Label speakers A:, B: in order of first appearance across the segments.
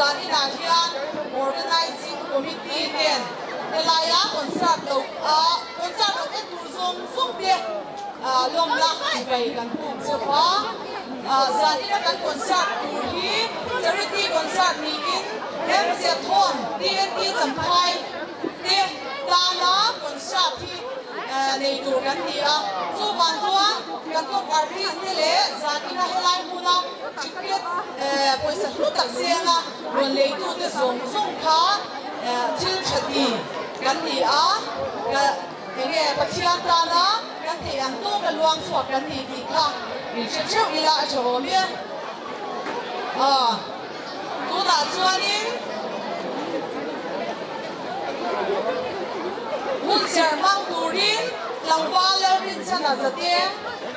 A: Zaninah hian Organizing Committee ten helaia concert lo concert lo en tur zawng zawng te lawmna chibai kan puk chauh a. Zanina kan concert tur hi Charity Concert niin MZ Home TNT Champhai te tana concert hi nei tur kan ni a. Chuvang chuan kan top artist te leh zanina helai hmuna ticket pawisa hlu tak senga rawn leitute zawng zawng kha thil tha ti kan ni a. Enge Pathian tana kan theih ang tawk a luang chhuak kan ni tih kha in hre theuh ila a tha awm e. Tunah chuanin hun cher hmang turin tlangval Lalrinchhana Zateng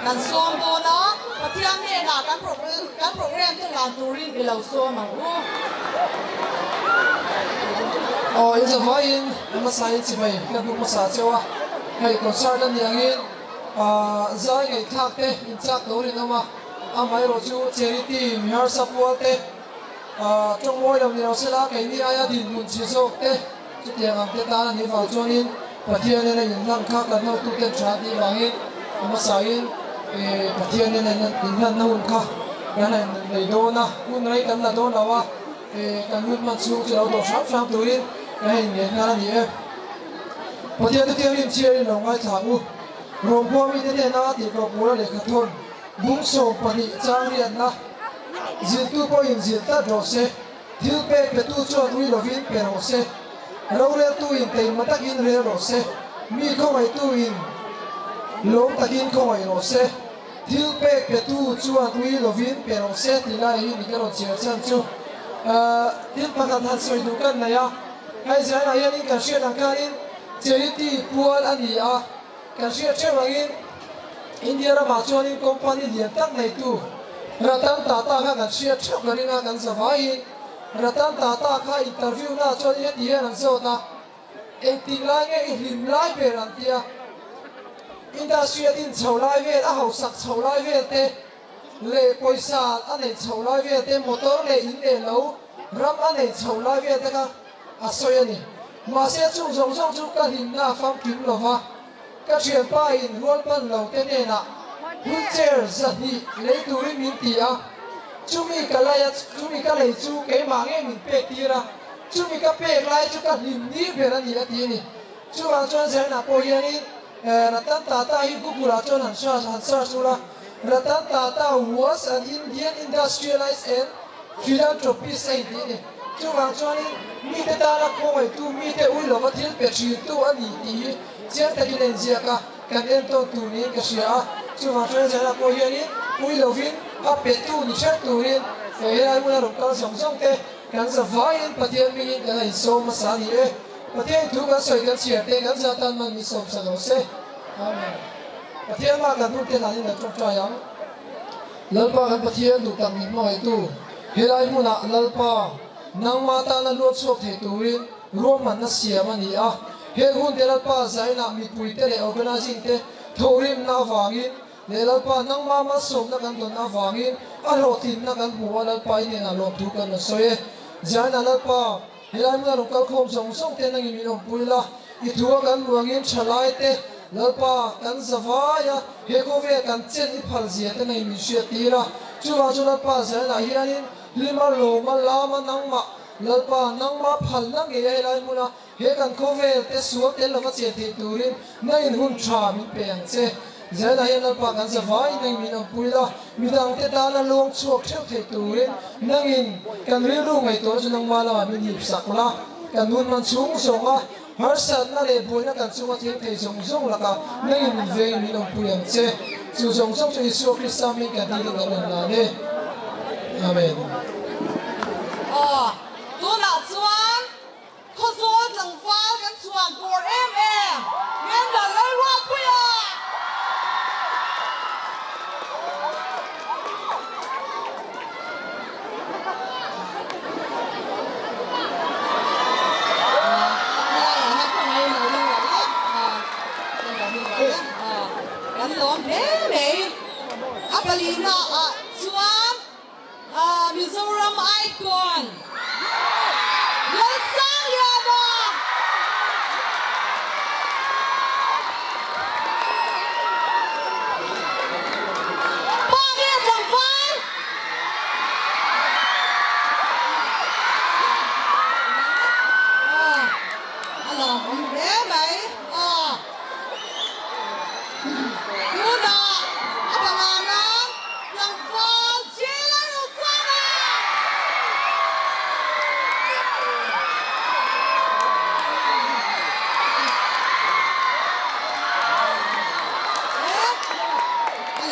A: kan sawm dawn a, Pathian hnenah kan program te hlan turin i lo sawm ang u.
B: Aw in zavaiin hmasa in chibai ka hnu hmasa cheu a, hei concert a nih angin zai ngaihthlak te in chak tur in awm a, amaherawh chu charity mi harsa pual te tawng mawi lo ni lo sela keini aia dinhmun chhi zawk te chutiang ang te tan a nih vang chuanin Pathian in a inhlan kha kan hotu ten tha tih vangin hmasa in Pathian in a inhlanna hun kha kan han nei dawn a, hun rei kan la dawn lo a. Kan hun hman chhung chu lo dawh hram hram turin ka hei ngen nghal a ni e. Pathian te thianghlim chhiarin lo ngaithla u. Rawmkhua mite hnena tihkawp mura lehkha thawn bung 12 chang riatna ziltu pawhin zil tlat rawh se, thil pek petu chuan ui lovin pe rawh se, roreltuin teima takin rel rawh se, mi khawngaihtuin lawm takin khawngaih rawh se. Thil pek petu chuan ui lovin pe rawh se tih lai hi ni ka rawn chhiar chhan chu. Thil pakhat han sawi duh kan nei a, hei zainah hianin kan hriat ang khanin charity pual a ni a, kan hriat theuh angin India ramah chuanin company lian tak neitu Ratan Tata kha kan hriat theuh ka ring a, kan zavaiin Ratan Tata kha interview naah chuan heti hian an zawt a, Engtik lai nge i hlim lai ber an ti a, industry a din chho lai vel, a hausak chho lai vel te leh pawisa a neih chho lai vel te, motor leh in leh lo ram a neih chho lai vel te kha a sawi a ni. Mahse chung zawng zawng chu ka hlimna a famkim lo va, ka thianpa in rual pan lo te hnenah wheelchair 200 lei turin min ti a, chumi ka lei a, chumi ka lei chu keimah nge min pek tir a, Chumi ka pek lai chu ka hlim ni ber a ni a ti a ni. Chuvang chuan Zerna pawh hianin Ratan Tata hi Google ah chuan han search han search ula, Ratan Tata was an Indian industrialist and philanthropist a inti a ni. Chuvang chuanin mite tana khawngaihtu, mite ui lova thil pe thintu a ni tih hi chiang takin a inziak a, kan entawn tur niin ka hria a. Chuvang chuan Zerna pawh hianin ui lovin a petu ni hrep turin helai hmuna rawn kal zawng zawng te, Kan za vaiin Pathian mingin kan a insawm hmasa a ni e. Pathian thu kan sawi kan chhiar te kan za tan man min sawm sa lo se. Amen. Pathian mah kan hun te hlanin kan tawngtai ang. Lalpa kan Pathian duh tak min hmangaihtu, helai hmunah Lalpa nangma tana luat chhuak thei turin ruahmanna siam a ni a. Heng hun te Lalpa zainah mipuite leh organizing te thawhrimna avangin Leh Lalpa, nangma malsawmna kan dawn avangin a hlawhtlinna kan hmu a, Lalpa i hnenah lawmthu kan rawn sawi e. Ziaina Lalpa, helai hmuna rawn kal khawm zawng zawng te nangin min awmpui la, i thua kan luangin thalai te, Lalpa, kan za vai a, he khawvel kan chen i phal zia te nangin min hriat tir a. Chuvang chu Lalpa, Ziaina hianin hlima lawma lama nangmah, Lalpa, nangma phalna ngei a helai hmuna He kan khawvel te sual tel lova chen theih turin na in hun tha min pe ang che. Zela hian Lalpa kan za vaiin nangin min awmpui la, midang te tana luang chhuak theuh theih turin nangin kan rilru ngaihtuahna chu nangmah lamah min hip sak la, kan hun man chhung zawng a, harsatna leh buaina kan chunga thleng thei zawng zawng lakah nangin min vengin min awmpui ang che. Chu zawng zawng chu Isua Krista hming kan dilin kan rawn lan e. Amen.
A: Aw, tunah chuan Khawzawl tlangval kan chhuan tur em em Member Lalruatpuia! Kan lawm hle mai. A palina ah chuan Mizoram Icon!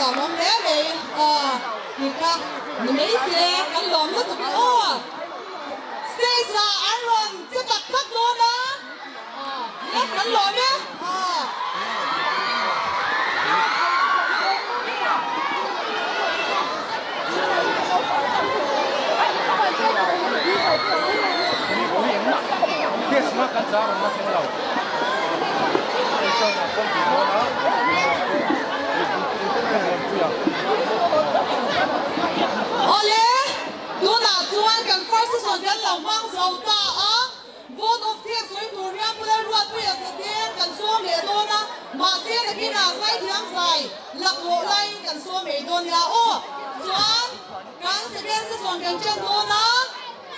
A: lawmawm hle mai aw tih kha ni mai se kan lawm lutuk e aw. Stage ah an rawn che tak tak dawn a aw kan lawm e aw. Awle, tunah chuan kan first session kan lo hmang zo ta a, vote of thanks sawi tur hian Pu Lalruatpuia Sateng kan sawm leh dawn a, mahse nakinah zaithiam zai laklawh laiin kan sawm ei dawn nia aw. Chuan kan second session kan ṭan dawn a,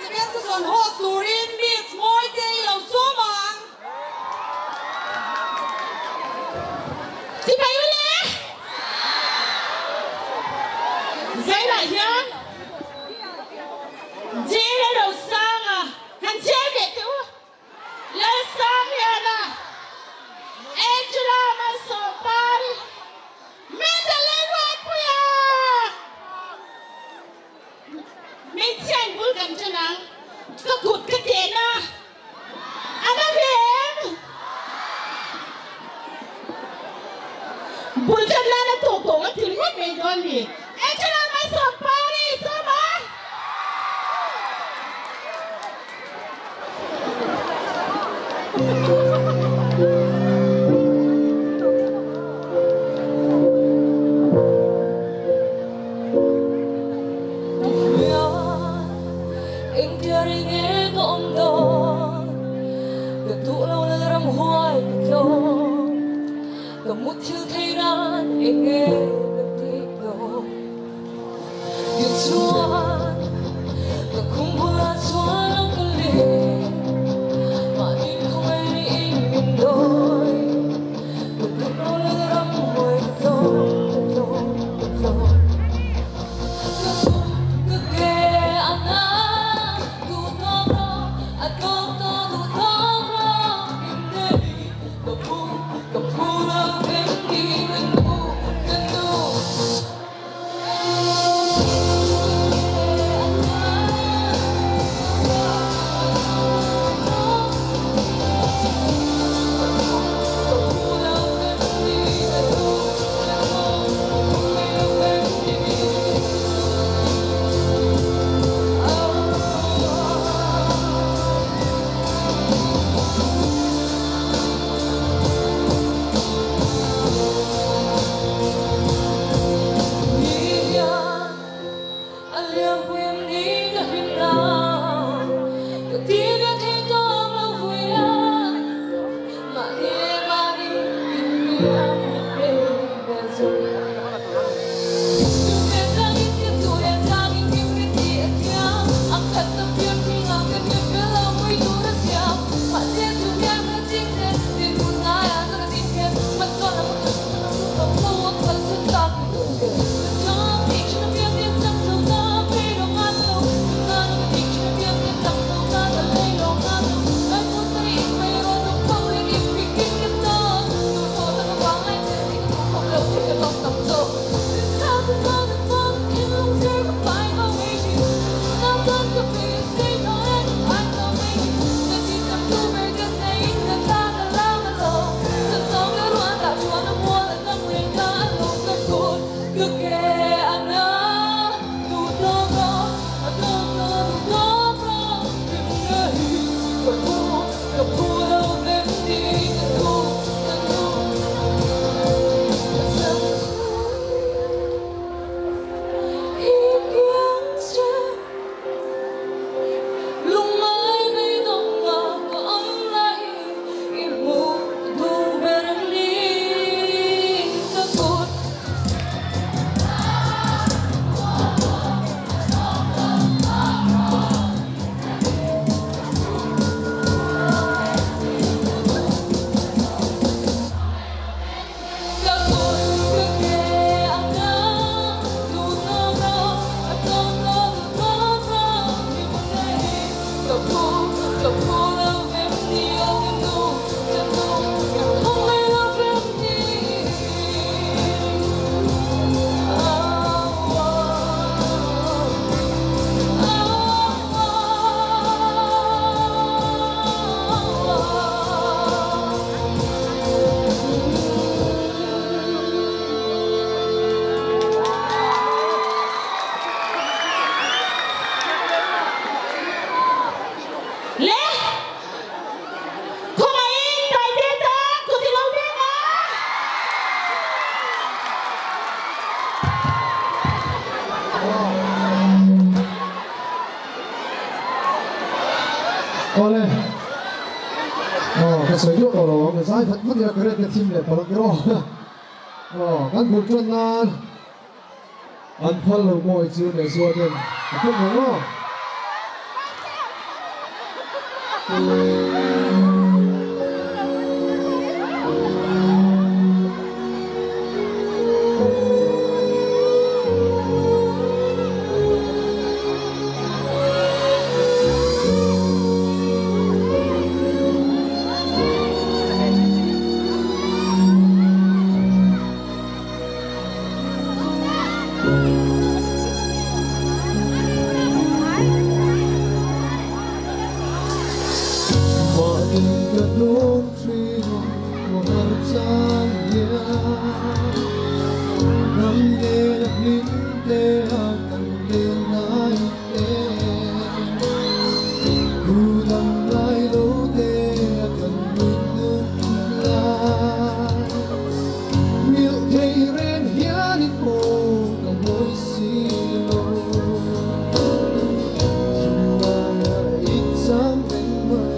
A: second session host turin Miss Mawitei lo sawm ang.
C: Sipai u le! Zailah hian Jail a rosang a, han chhiar ve teh u. Lalsangliana, Angela Malsawmpari, Mendele Ruatpuia! Hmeichhia in bul kan ṭan ang, ka kut ka ken a. A la ve em? Bul ṭan nana tawk tawk a ti ringawt mai dawn mi? Angela Malsawmpari, Sawma!
B: Awle. Aw, ka sawi duah tawh lo ang, zai vat vat ila current te thim leh palh ang iraw. Aw, kan bul tan nan an phal lo mawi chu leh zual ten a phawk ang aw. Mahni ka dawn thin khawhar chang hian Ram nen a hlim te a kan leng ngai te Thu dang ngai lo te a kan nuih nung lai Nghilh thei reng hianin aw ka mawi si lo Thinlai a i chang reng mai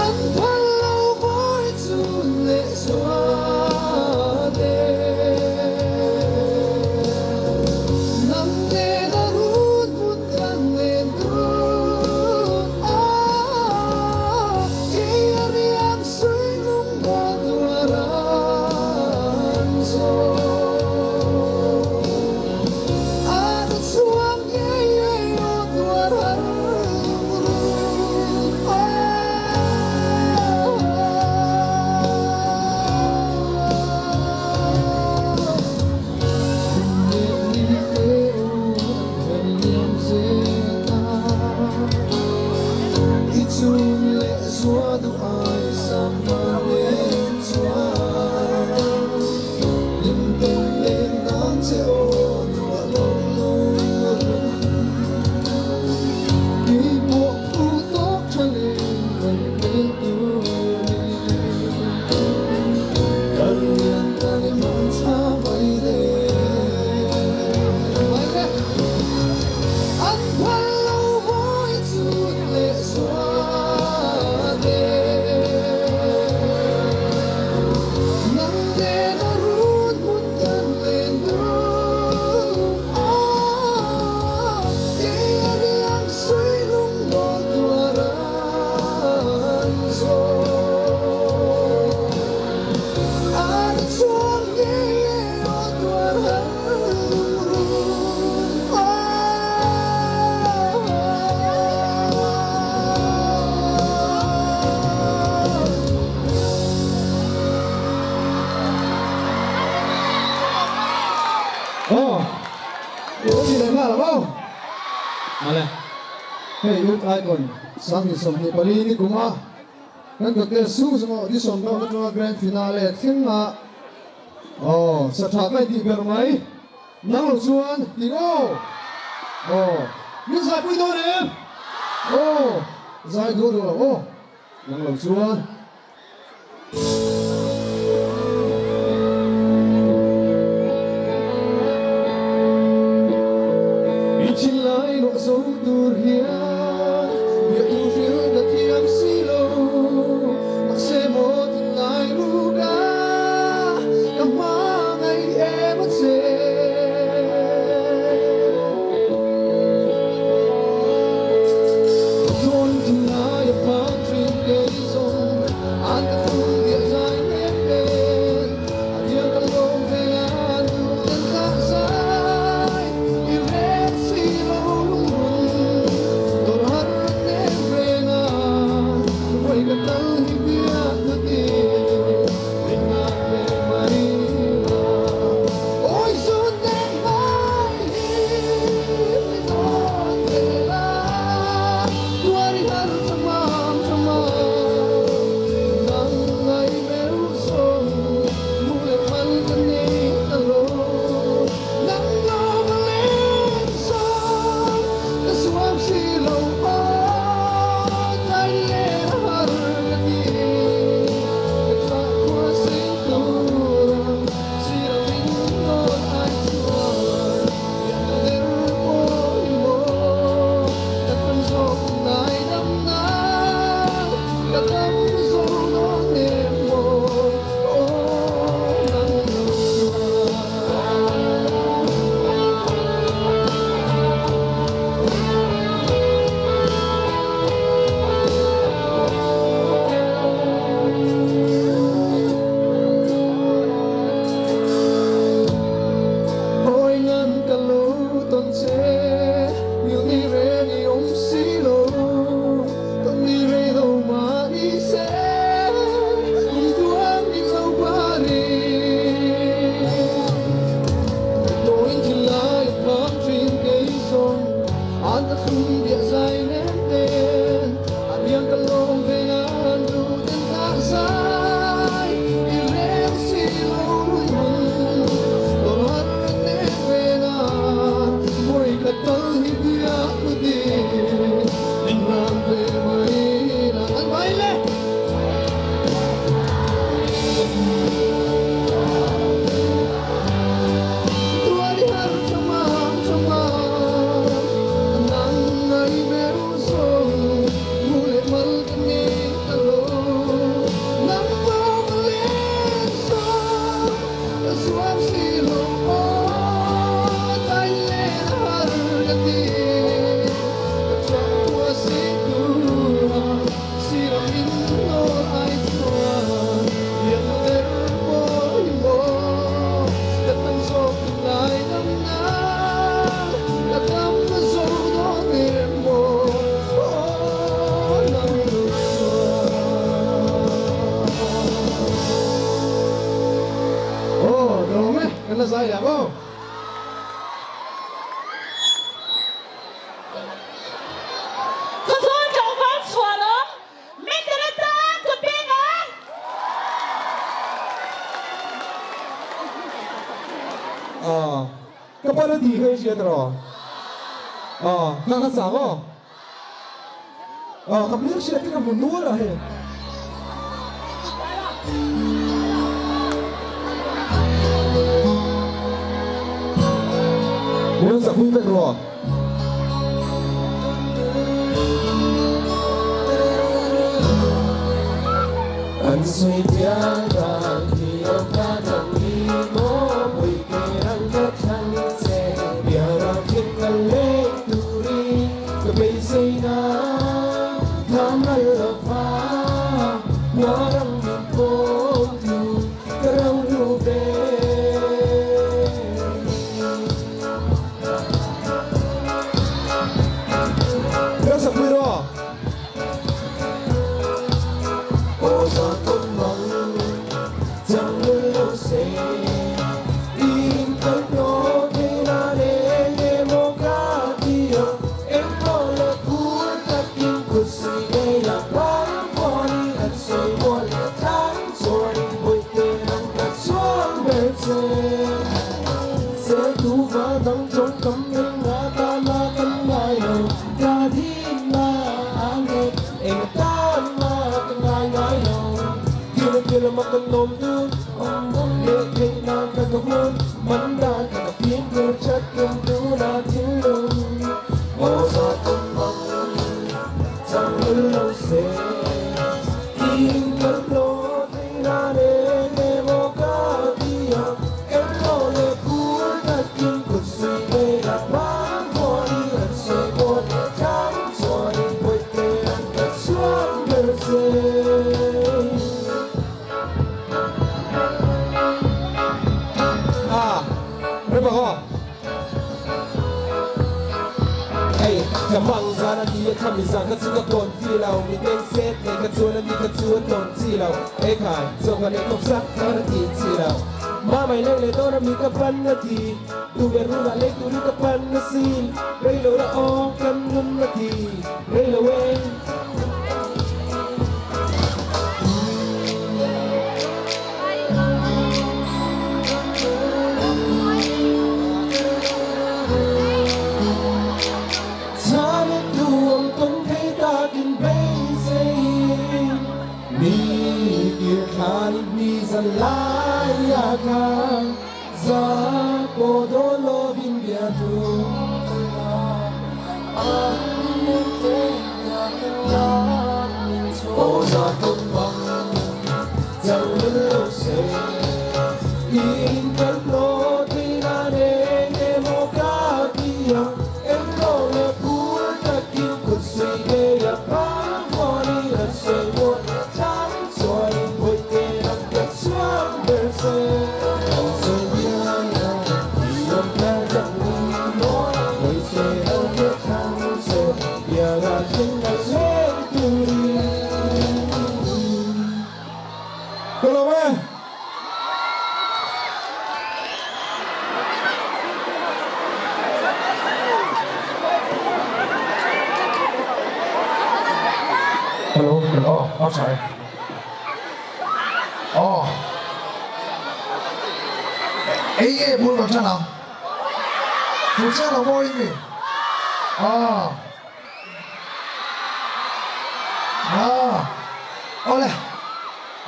B: An phal lo mawi chu leh zual e Nang nen a run hmun kan len dun a Kei a riang sui lung maw tuar an zawh. A nu chuang ngei ngei aw tuar har run aw. Leh ni te aw an her liam zel a. I chung leh zua duh ai sang var nen chuan hlim tel leng nan che aw nuah lo lung a run. Kei pawh phu tawk tha leng kan hmel tur ni. Kan lian kan i mang tha mai le. An phal lo mawi chut leh zuat e. Nang nen a run hmun kan len duh a, kei a riang sui lung mawl tuar an zawh. An chuang ngei e aw tuar har run aw. Aw, ka ti leh nghal ang aw. Mawle, hei Youth Icon 2024 ni kum a. Kan contest sung sung audition dawn atanga grand finale thleng a aw sa tha ka intih ber mai nang lo chuan tih aw aw min zai pui dawn em aw zai duh duh lo aw nang lo chuan. I thinlai luah zo tur hian biaktu hril ka thiam si lo. Mahse maw thinlai luka ka hmangaih em a che. Dawn thinlai a phang thin kei zawng.
D: zai leh ang aw.
C: Khawzawl tlangval chhuanawm Mendel atan ka peng a.
D: Aw, ka pan a ti kha i hriat rawh. Aw, ka ka chang aw. Aw, ka hmel hriat hi ka hmu nual a hei. Min rawn sak hui vek rawh. An sawi piang dan hi awm ta dang ni maw pui ke rang ka thlang che biara thin ka leng turin ka beisei na tham ral lo va hnuarang min pawm tu ka ro hnu ve. Rasa pui rawh. Aw za tawn mang chang lul lo se in kal hlawh thei na reng emaw ka ti a engmaw leh phur takin kut sui ngei a phar pawhin an sawi mual leh tlang chuanin bawihte ang ka chuang ber che. Seltu va dang tawngkam eng nga tana kan ngai lo, ka ding na a nget eng atan ma ka ngai ngai lo. Thil thil ma kan awm dun, awm leh theih nan ka ka hun, man dan ka ka fimkhur chat tum dun a thinlung. Aw za tum mang chang lul lo se, in kal hlawh theih nan eng emaw ka ti a. Englo leh phur takin kut sui ngei a hmang vuanin an sawi mawn leh tlang chuanin bawihte an ka chhuak ber che. A, rem ang aw. Hei, ka mang zan a ni a khami zan kha chu ka tawn chi lo, mi teng set nei kha chuan a ni kha chu a tawn chi lo. Ekhai, chawka leh kawp sak khan a tih chi lo. Mamai leng leh dawn a mi ka pan a ti, duh ber runah lei turin ka pan a sin, rei lo la aw kan nun a ti, rei lo e. Chhan tu awm tawn thei takin beisei. Mi kir thlan i hmi zan lai a kha za pawh dawn lovin bia thu Aw za tawn bang chang lul lo se in kal hlawh thei nan eng emaw ka ti ang eng lo leh phur takin kut sui ngei a phang vuanin an sawi muan tlang chuanin bawihte lam ka chuang ber che. An sawi bial a i awm tlar dang ni maw bawihte lam ka thlang che bial a thleng a leng turin. Ka lawm e.
B: Hello, aw, aw tha e. Aw. Ei nge bul kan than ang? Fuh chiang lo maw in mi? Aw. Aw. Awle.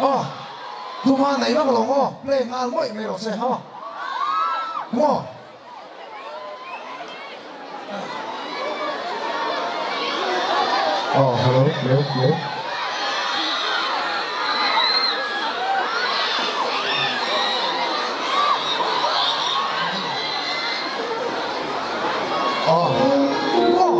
B: Aw. Tuma nei vak lo maw? Play nghal mawih mai rawh se ha. Maw? Aw, hello, hello, hello. Aw. Maw?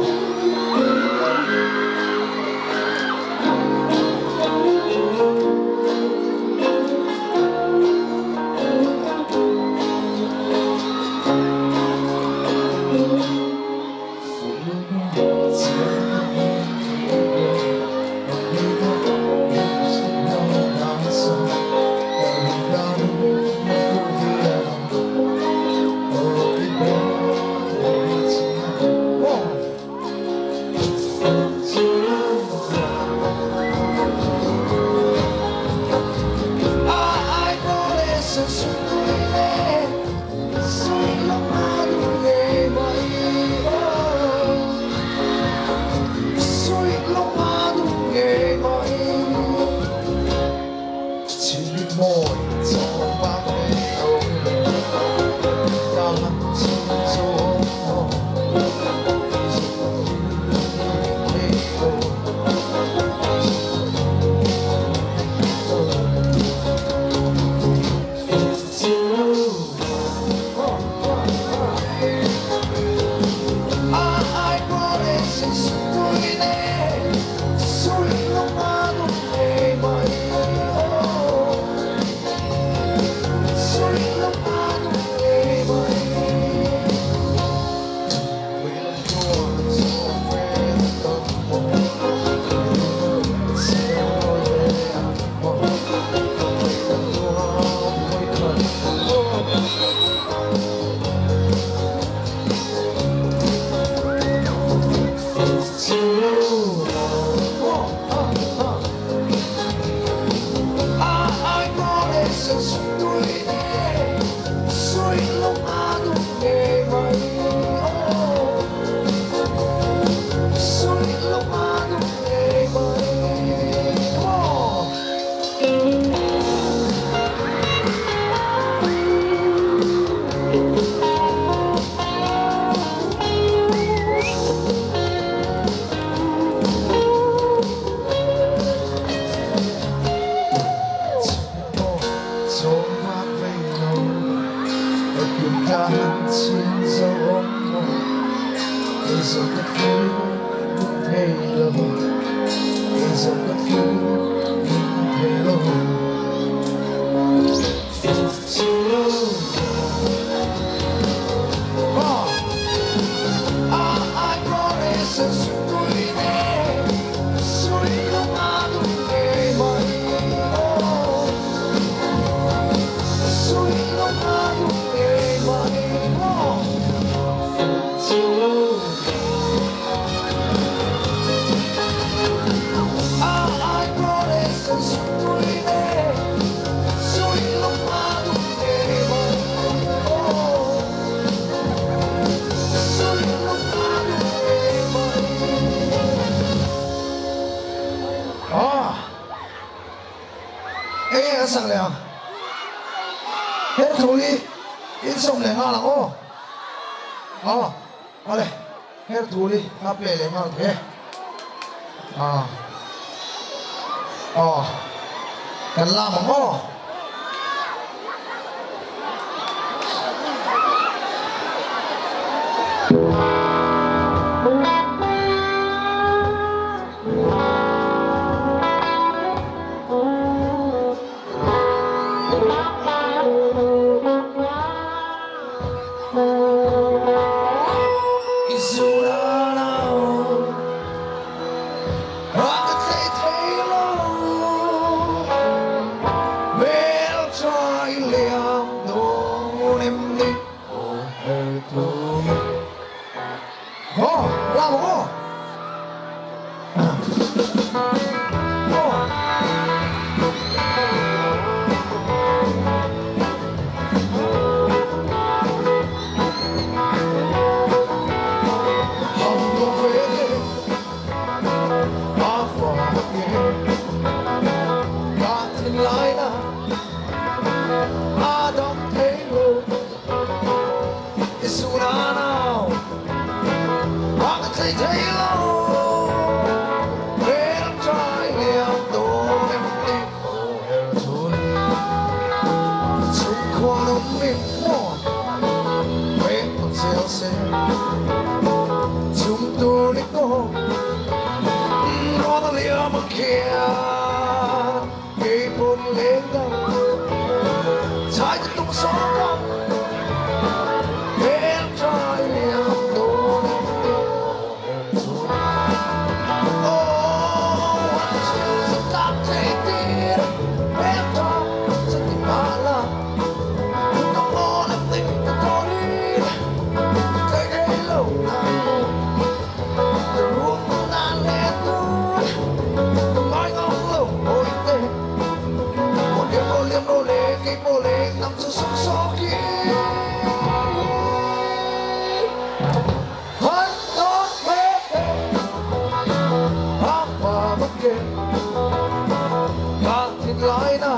B: Lại na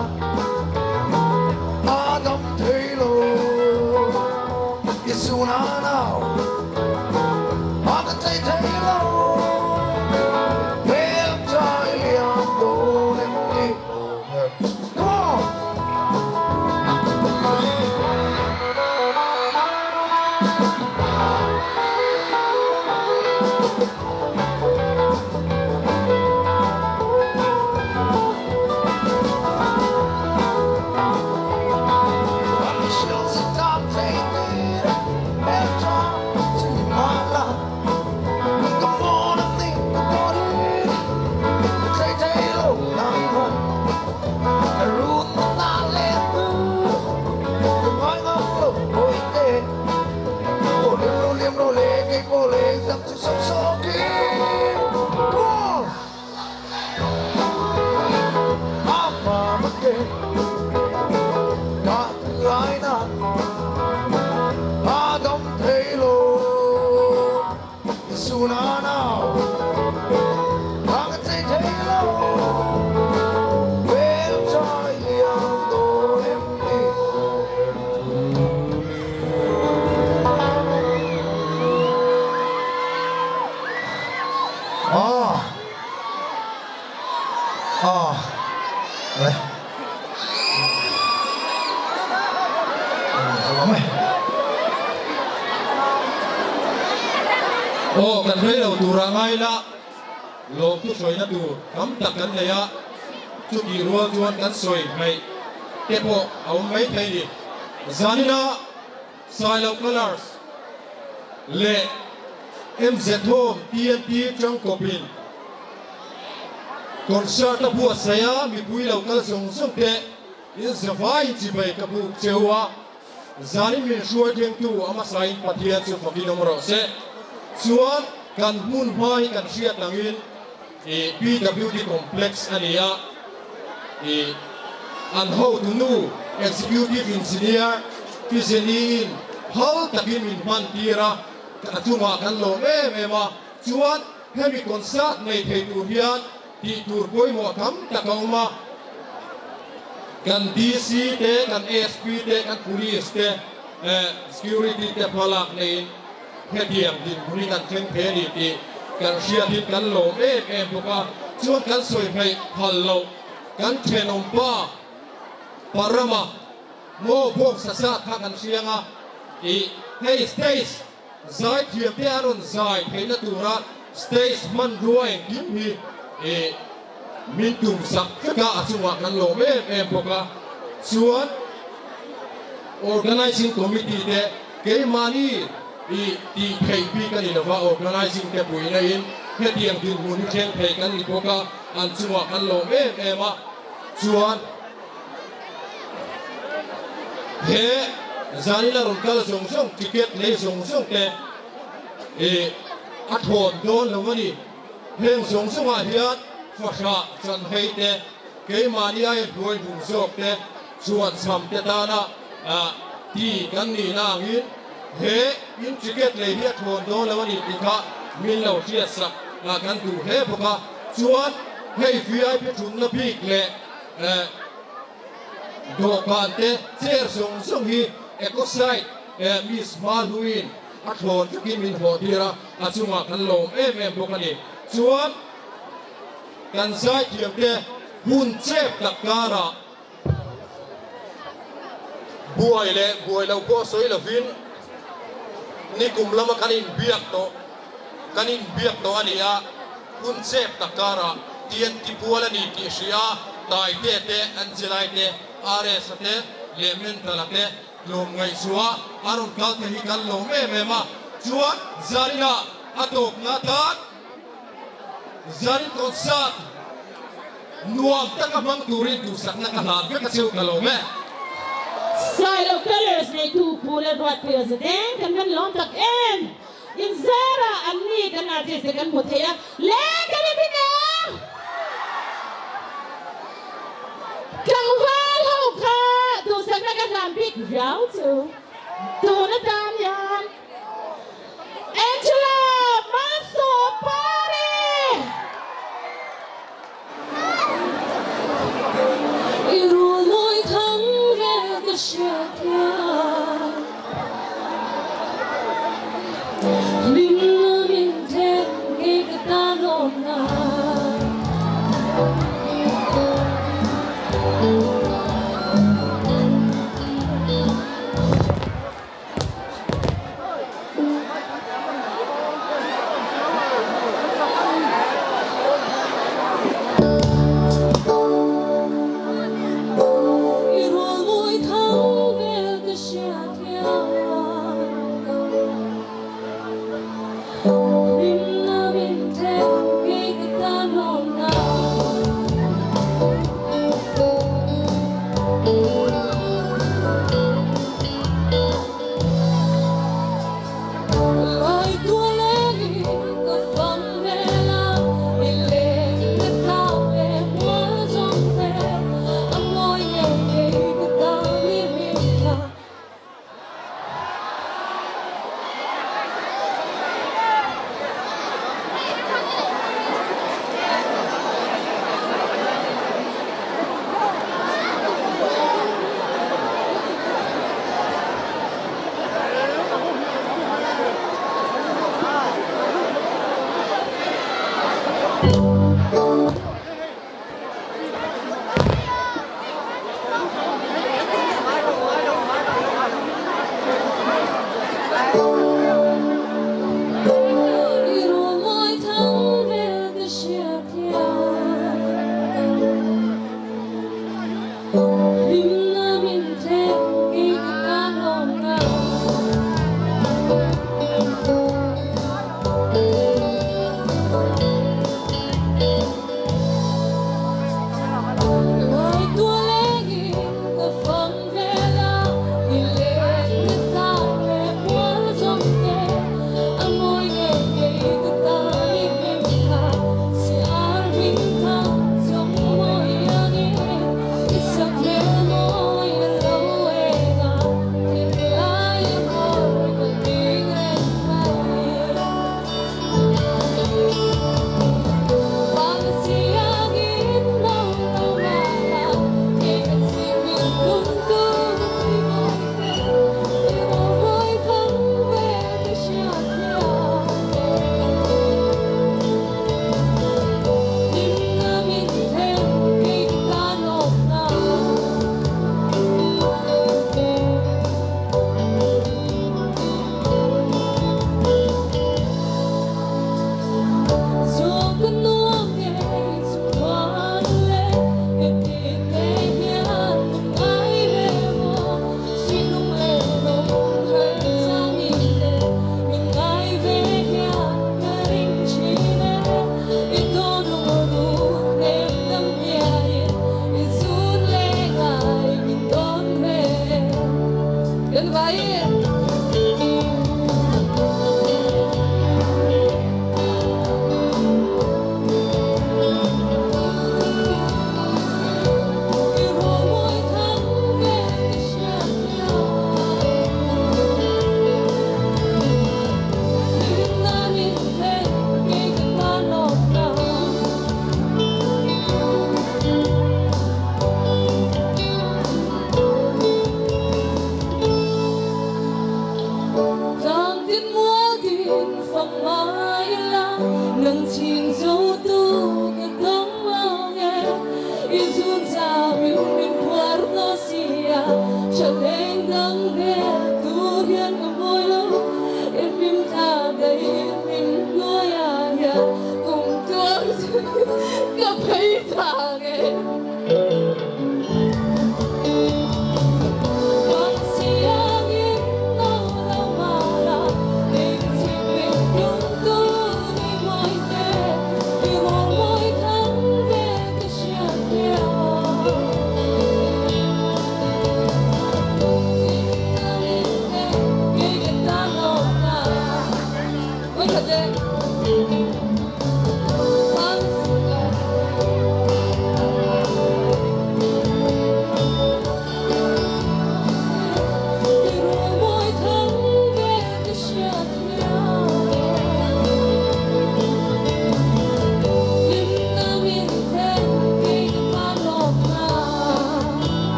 E: Rei lo tura ngai la, lawmthu hruaina tur tam tak kan nei a, chutih rual chuan kan sawi hmeih te pawh a awm mai thei ni. Zanina Sailo Colours leh MZ Home TNT tangkawpin concert a buatsaih a, mipui lo kal zawng zawng te in zavaiin chibai ka buk cheu a. Zanin min hruai thlengtu a hmasain Pathian chu fakin awm rawh se. Chuan kan hmun hma hi kan hriat angin i PWD Complex a ni a, i an hotu nu Executive Engineer Pi Jenny-in phal takin min hman tir a, a chungah kan lawm em em a. Chuan hemi concert nei thei tur hian tih tur pawimawh tam tak a awm a, kan DC te, kan SP te, kan Police te, Security te hmalak neiin hetiang dinhmun hi kan thleng thei a ni tih kan hriatin kan lawm em em bawk a. Chuan kan sawi hmeih phal loh kan thenawm pa Parama maw bawk sasat kha kan hriang a, ih hei stage Zaithiam te a rawn zai theihna tura stage hmanrua engkim hi ih min tum sak vek a, a chungah kan lawm em em bawk a. Chuan Organizing Committee te keimahni ih tih theih bik a ni lova, organizing te puihna in hetiang dinhmun hi thleng thei kan ni bawk a, an chungah kan lawm em em a. Chuan. He zanin a rawn kal zawng zawng ticket lei zawng zawng te ih a thawn dawn lo a ni. Heng zawng zawngah hian fahrah chanhei te, keimahni a inhnuai hnung zawk te, chuanchham te tana ti kan nihna angin he in ticket lei hi a thawn dawn lo a ni tih kha min lo hriatsak kan duh hle bawk a. Chuan hei vip thunna bik leh Dawhkan te chair zawng zawng hi Ecosite Miss Hmaluiin a thlawn takin min hawh tir a, a chungah kan lawm em em bawk a ni. Chuan kan zaithiam te hun chep tak karah buai leh buai lo pawh sawi lovin nikum lama kan inbiak tawh kan inbiak tawh a ni a, hun chep tak karah TNT pual a ni tih hria Taite te, Angelai te, RS-a te leh Mental-a te tlawmngaih chua a rawn kal te hi kan lawm em em a, chuan Zarina a tawpna atan Zarin concert nuam taka hmang turin duhsakna ka hlan vek a cheu ka lawm e.
C: Sailo Colors neitu Pu Lalruatpuia Zadeng kan van lawm tak em! In zarah an ni kan artist te kan hmu thei a, le kan i bin e! Tlangval ho kha duhsakna ka hlan bik riau chu tun atan hian Angela Malsawmpari!
F: I rulmawi thang vel ka hriat hian Hlimna min thlen ngei ka tan awm nan.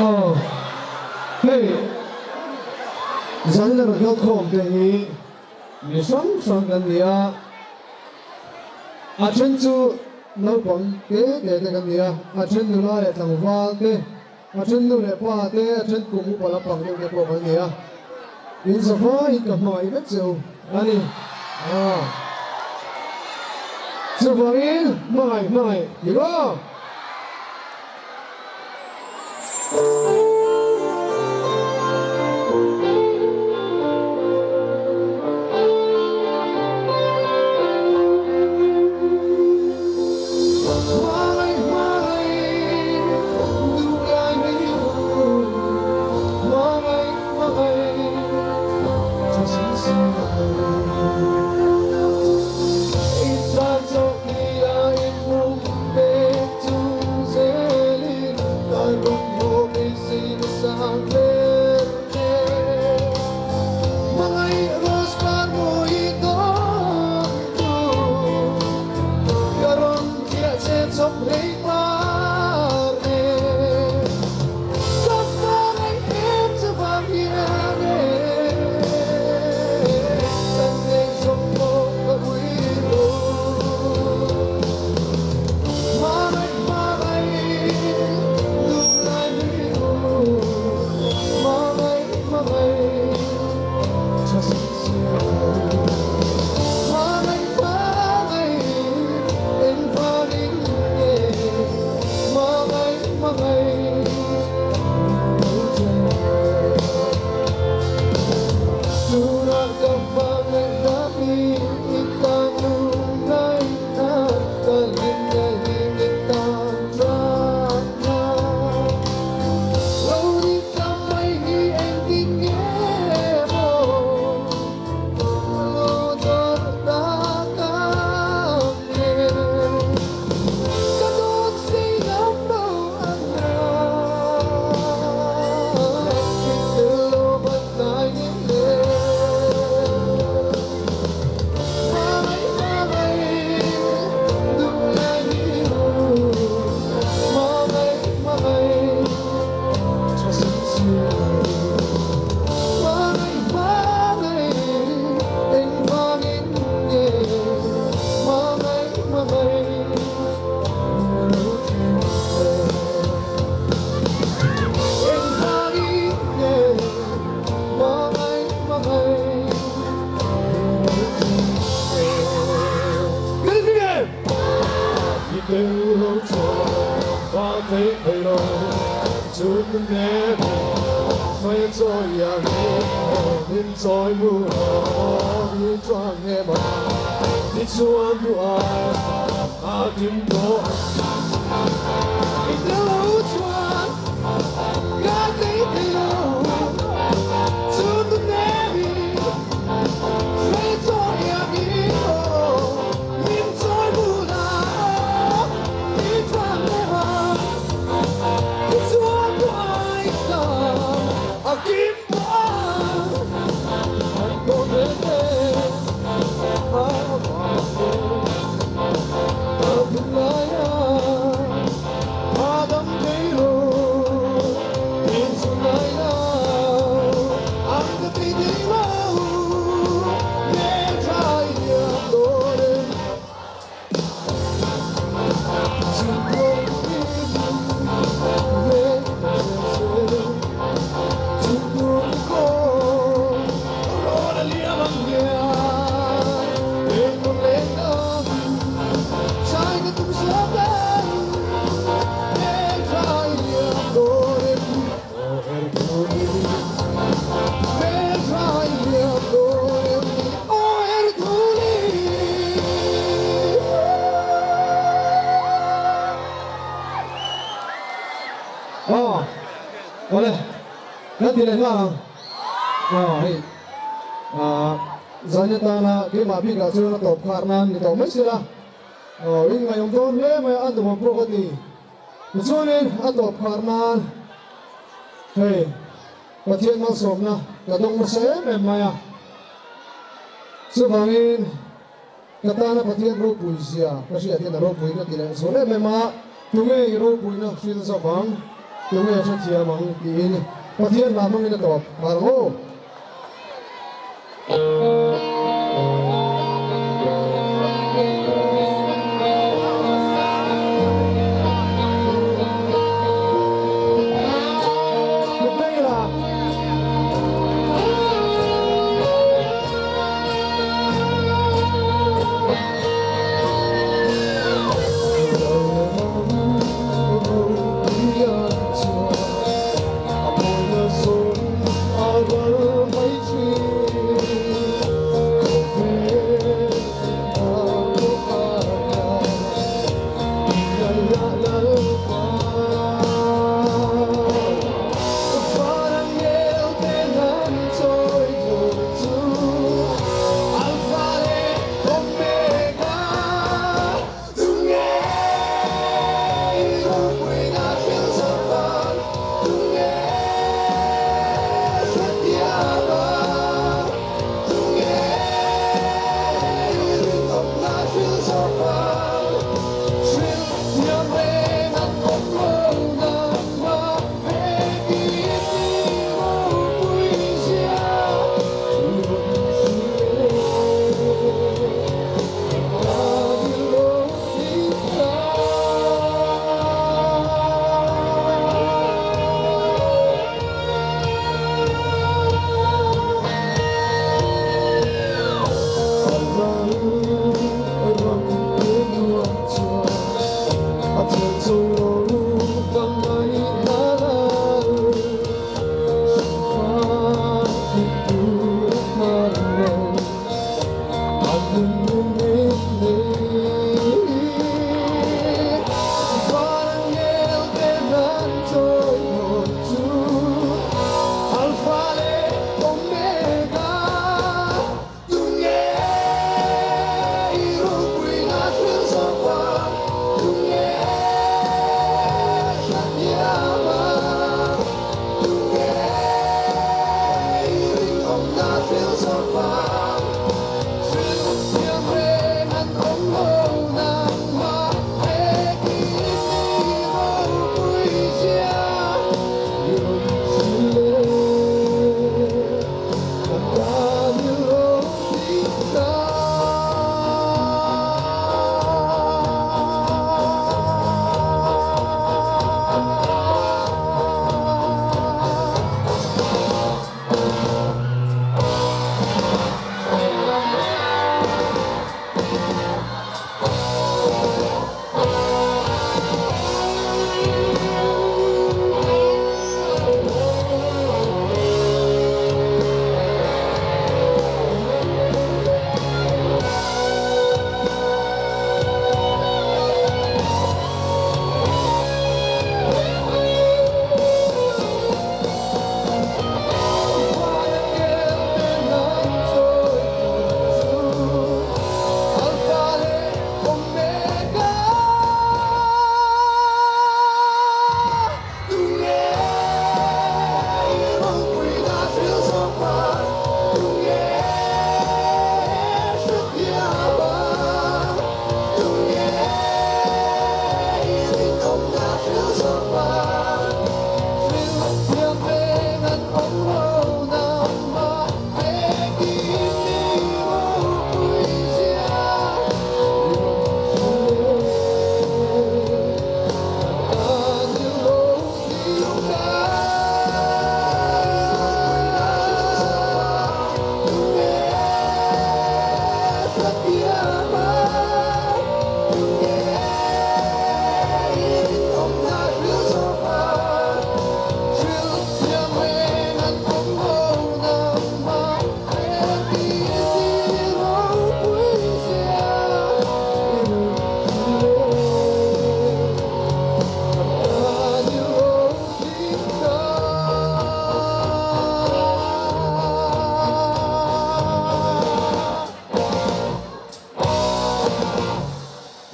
B: Aw hei zanin a rawn kal khawm te hi mi hrang hrang kan ni a, a then chu naupang te te te kan ni a, a then nula leh tlangval te, a then nu leh pa te, a then kum upa lampang deuh te pawh kan ni a, in zavaiin ka hmangaih vek che u a ni. Aw chuvangin hmangaih hmangaih ti maw? Aw awle kan ti leh nghal ang aw hei ah zan atana keimah bikah chuan a tawp khar nan ni tawh mai sela aw in ngaihawm dawn hle mai a nuam pawh ka ti tichuanin a tawp khar nan hei Pathian malsawmna ka dawng nasa em em mai a chuvangin Ka tana Pathian ropui zia ka hriat hian a ropui ka ti leh zual em em a, tunge i ropuina hril zawk ang?
G: Tunge hrethiam ang tiin Pathian hla hmangin a tawp nghal ang aw.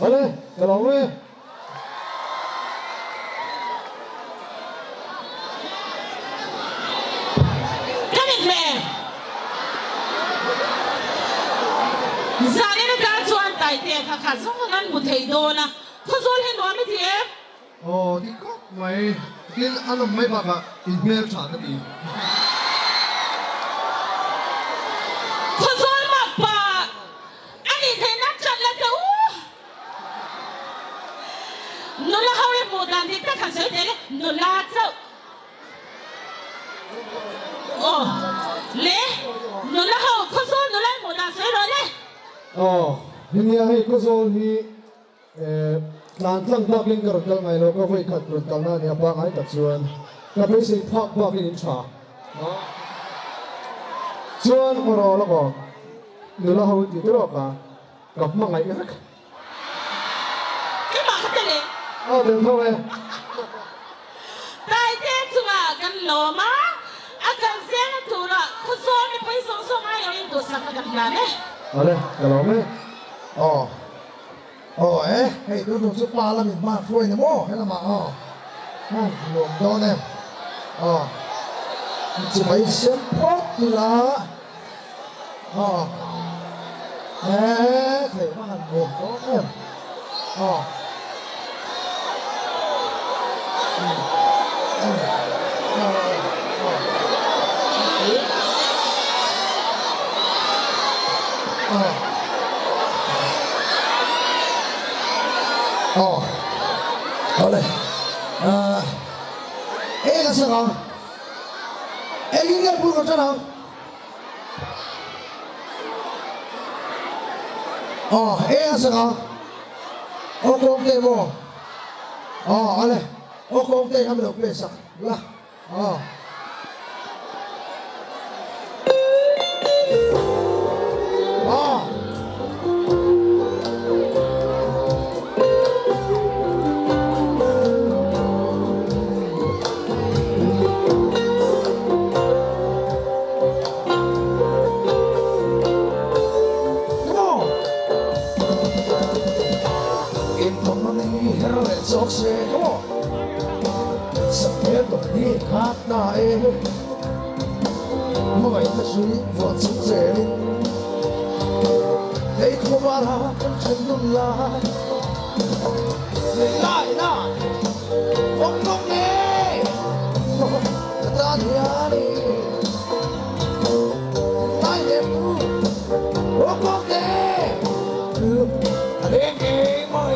G: Awle, ka lawm e.
C: Ka ni hle. Zanin atan chuan Taitea kha kha zawng an hmu thei dawn a, Khawzawl hi nuam i ti em?
G: Aw, dik khawp mai. Tin, a nawm mai bakah in hmel tha ka ti.
C: Khawzawl mak pa a nih theih nan chan la teh u. Nula ho i hmuh dan dik tak han sawi teh le, nula chauh. Aw le, nula ho Khawzawl nula i hmuh dan sawi rawh le.
G: Aw, henia hei Khawzawl hi Tlan tlang bakin ka rawn kal ngai lo, ka vawi khat rawn kalna a nia pangai tak chuan ka beisei phak bakin in tha a, chuan aw raw lawk aw, nula ho in tih te rawk a, ka hmangaih vek.
C: Keimah kha tel e.
G: Aw tel tho e.
C: Taite chungah kan lawm a, a kal zelna turah khawzawl mipui zawng zawng ngai loin duhsakna kan hlan e.
G: Awle, ka lawm e.
H: Aw. Aw e, hei tun tum chu pa lamin hma hruai ni maw helamah aw hman nuam dawn em aw chi mai siam phawt ila aw e thei va han nuam dawn em aw Aw awle ahh eng a sak ang engin nge bul ka tan ang aw eng a sak ang aw kawngte maw aw awle aw kawngte kha mi lo play sak la. Aw. Aw. Come on. In thawmhnaw ni her leh chawk se. Come on. Sakhmel tawp hi khat na e. Hmangaihna hrui vuah chung zelin Lei khawvara kan then nun lai Lei lai na vawng vawng e Ka tan hian i Lai nem tu vawng vawng e A leng ngei mai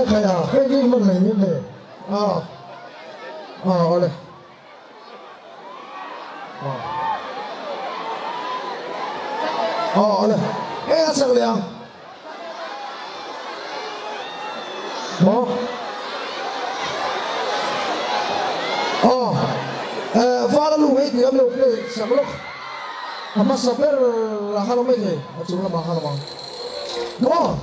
H: Khai a, hei hi hman mai ni le. A, a awle. A, a awle. Hei a sak leh ang. Maw? Aw, eh, vala lu hei tih kan lo play sak lawk. A hmasa ber ah khan awm mai thei, a chung lamah khan awm ang. Come on!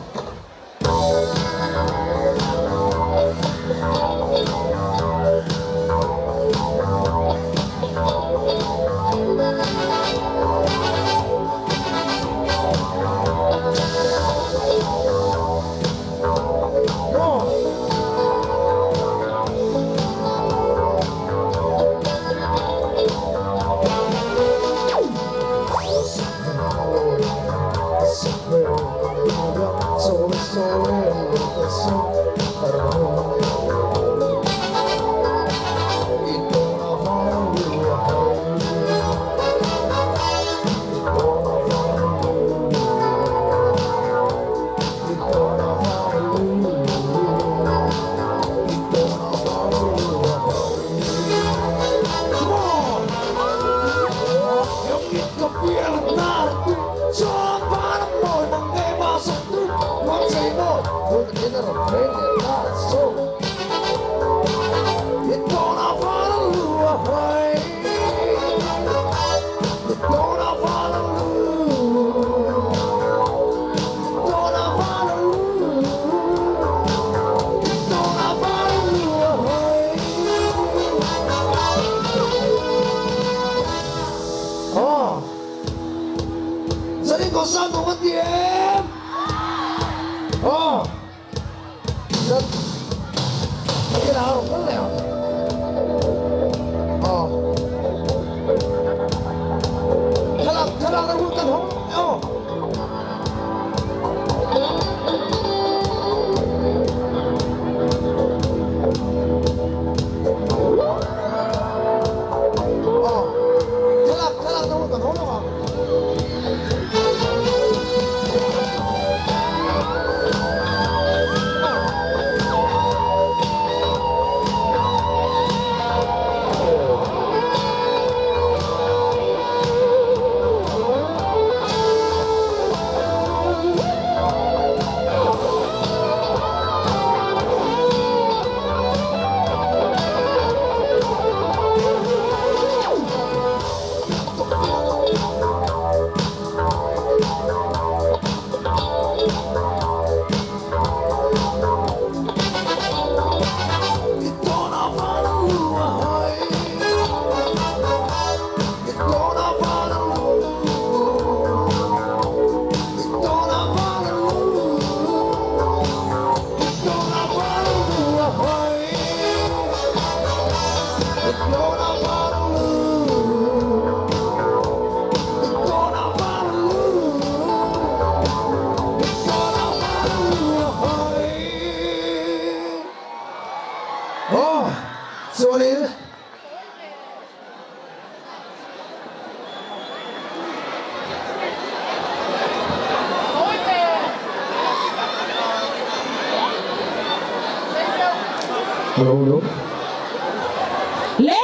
C: Le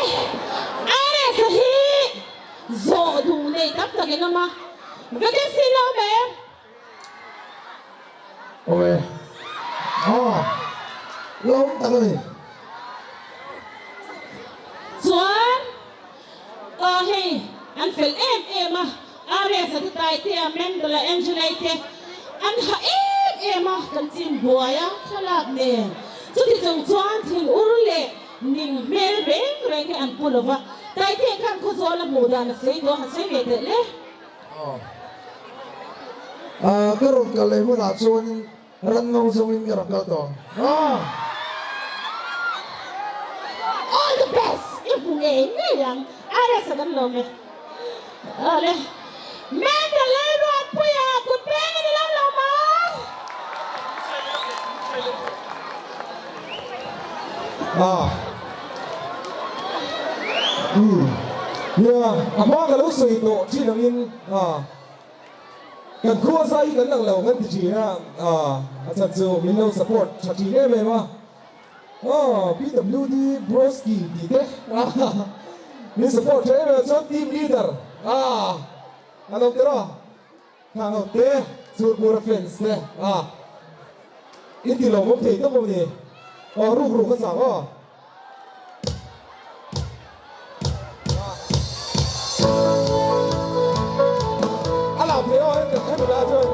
C: RS-a hi zawh duh nei tam tak in awm a, vacancy lo awm em?
H: Awm e. Aw, la awm tak a ni.
C: Chuan aw hei an fel em em a, RS-a te Taitea, Mendel-a, Angela-i te an ha em em a, kan chin buai a thlalak nen. Chuti chung chuan thil ur leh ning hmel reng reng hi an pu lo va, Taitea khan Khawzawl a hmuh dan a sawi tawh a, han sawi ve teh le.
H: Aw, ka rawn kal leh hunah chuanin Ran ngo zawngin ka rawn kal tawh ang. Aw!
C: All the best! I hmu ngei ngei ang. RS a kan lawm e. Awle. Mendra Lalruatpuia kut peng a ni lo lo maw?
G: Aw. Umm. Nia, a hma ka lo sawi tawh thin angin. Aw.
D: Kan khua zai hi kan lang lo kan ti thin a, a chhan chu min lo support tha thin em em a. Aw PWD Broski tih te min support tha em em a chuan team leader a a lo tel a, khang ho te Churpura fans te a in ti lawmawm thei tawp a ni. Aw ruk ruk a chak aw. A lam thei aw hemi lai chuan.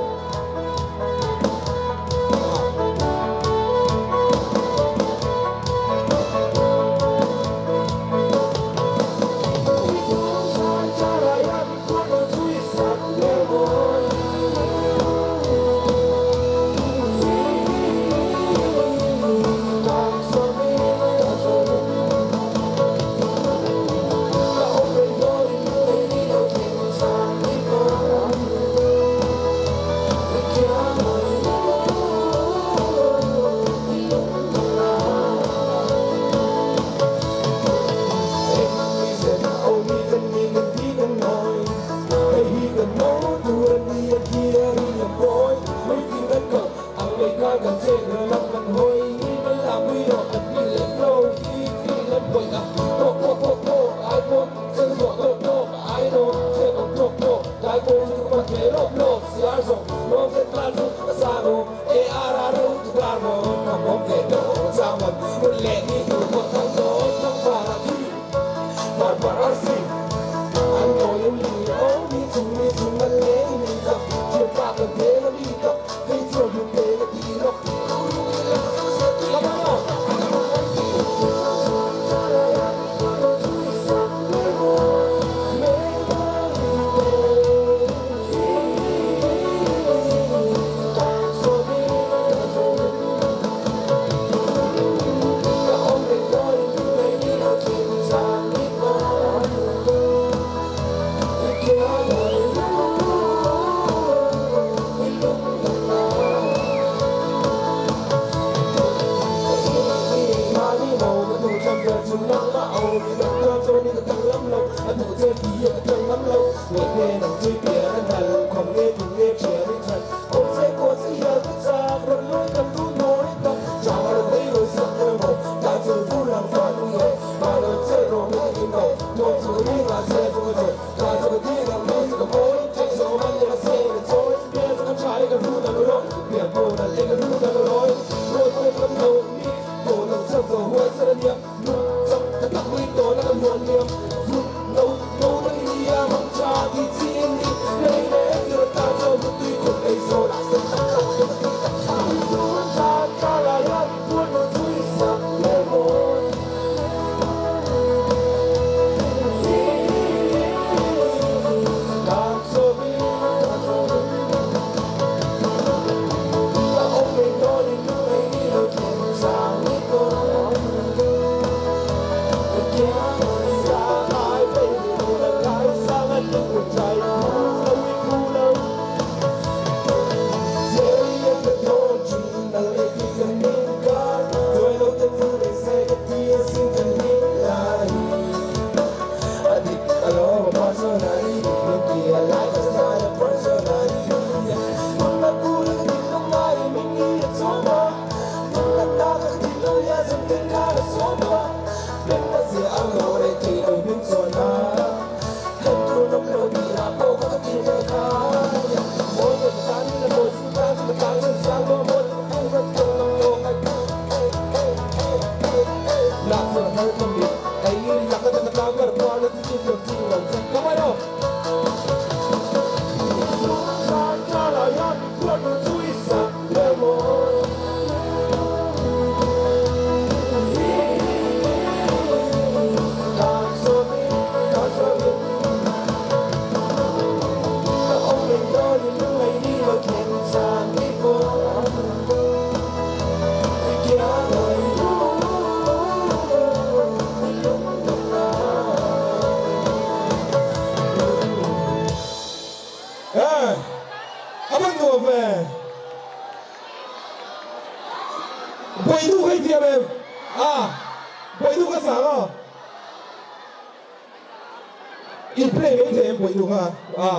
D: In play mai thei em Bawihnu kha a.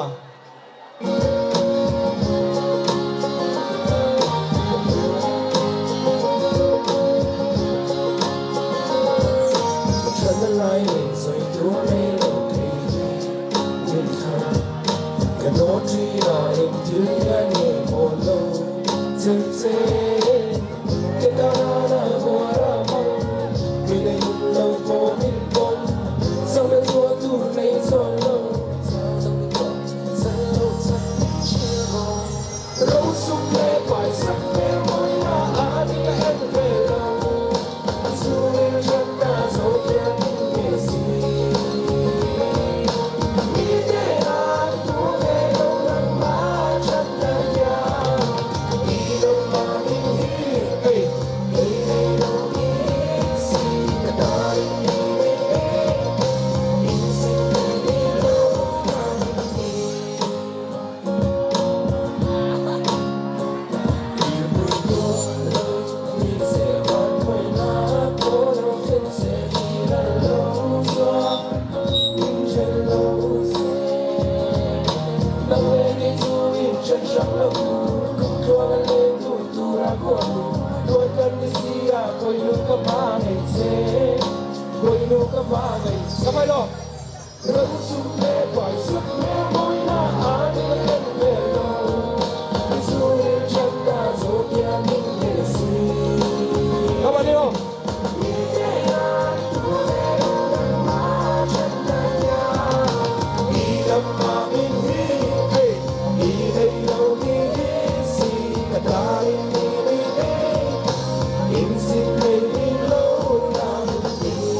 D: che Ke tana huara mang Mi nei hun lo pawh min pawm Sang na tua tur nei chuang lo Chang ni tawh chan lo chan min hrilh rawh Ro sum leh pai sak hmel mawi na a ni ka en ve lo A chhungril that na zo hian min nge si Mi te an hmu ve lo nangmah that na hian I lamah min hi ei kei nei lo ni si ka darin ni min pek in sin nei ni lo na min hi.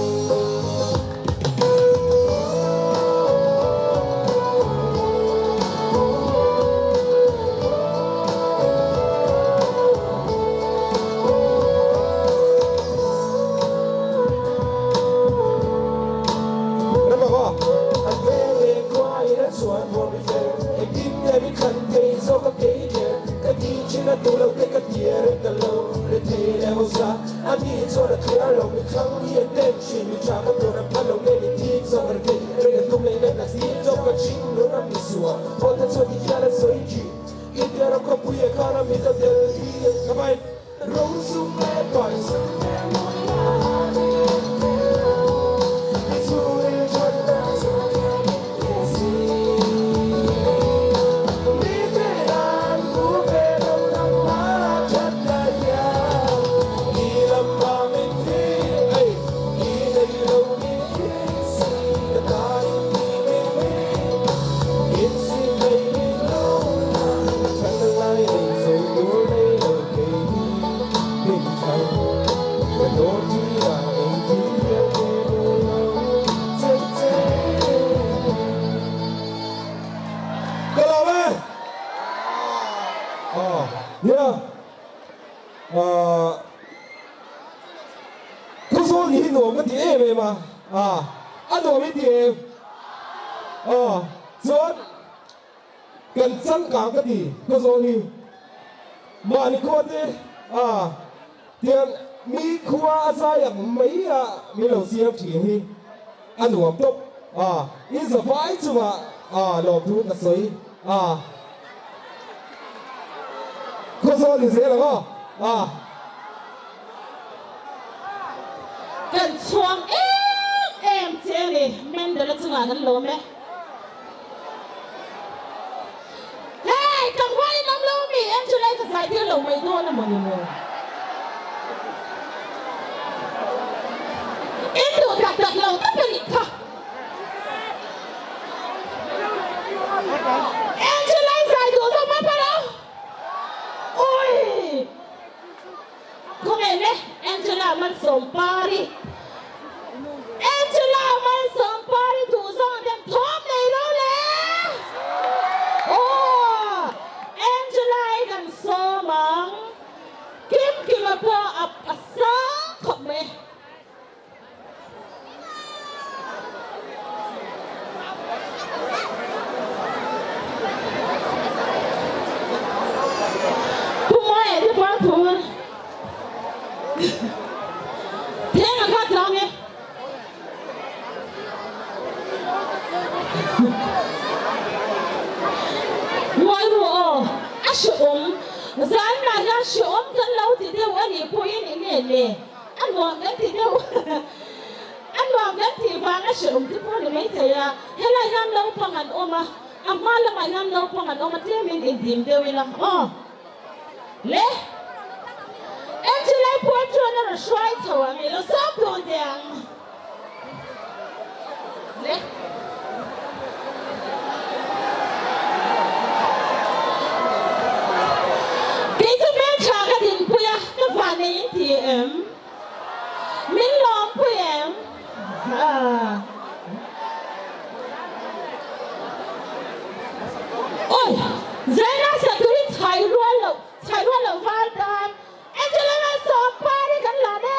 D: Ka lawm e! Aw, nia. Aaa, Khawzawl nih hi nuam ka ti em em a. Aa, a nuam i ti em? Aw, chuan kan changkang ka ti Khawzawl hi. Mahni khua te, aa, tiang mi khua a zai ang mai a min lo siam thin hi a nuam tawp. Aa, in zavai chungah, aa, lawmthu ka sawi. Aa. Khawzawl ni zel ang aw. Aa.
C: Kan chhuang em em che a ni, Mendel-a chungah kan lawm e. Hei, tlangval in awm lo mi, Angela-i ka zai tir lo mai dawn a maw ni maw? In duh tak tak lo tak a nih kha. Angela-i zai duh zawk mai pawh lo. Ui! Khawngaih le Angela Malsawmpari. Angela Malsawmpari duh zawng a dem thawm nei lo le. Aw! Angela-i kan sawm ang. Kim Kima pawh a sang khawp mai. Pu Mawia te pawh an phur. Theng a kha tlang e. Ngawi ru aw, a hrehawm. Zanah hian hrehawm kan lo ti deuh a nih pawhin eng nge le? A nuam kan tih deuh A nuam kan tih vang a hrehawm te pawh a ni maithei a, helai hian naupang an awm a, a hma lamah hian naupang an awm a, tlemin indim deuh ila aw le. chuan a rawn hruai chho ang i lo sawm dun teh ang. Le. Kei chu hmeltha ka dinpui a, ka vannei in ti em? Min lawmpui em? Oi! Zaina sak turin chhai rual loh, chhai rual loh val tan Angela Lalsawmpari kan lan e!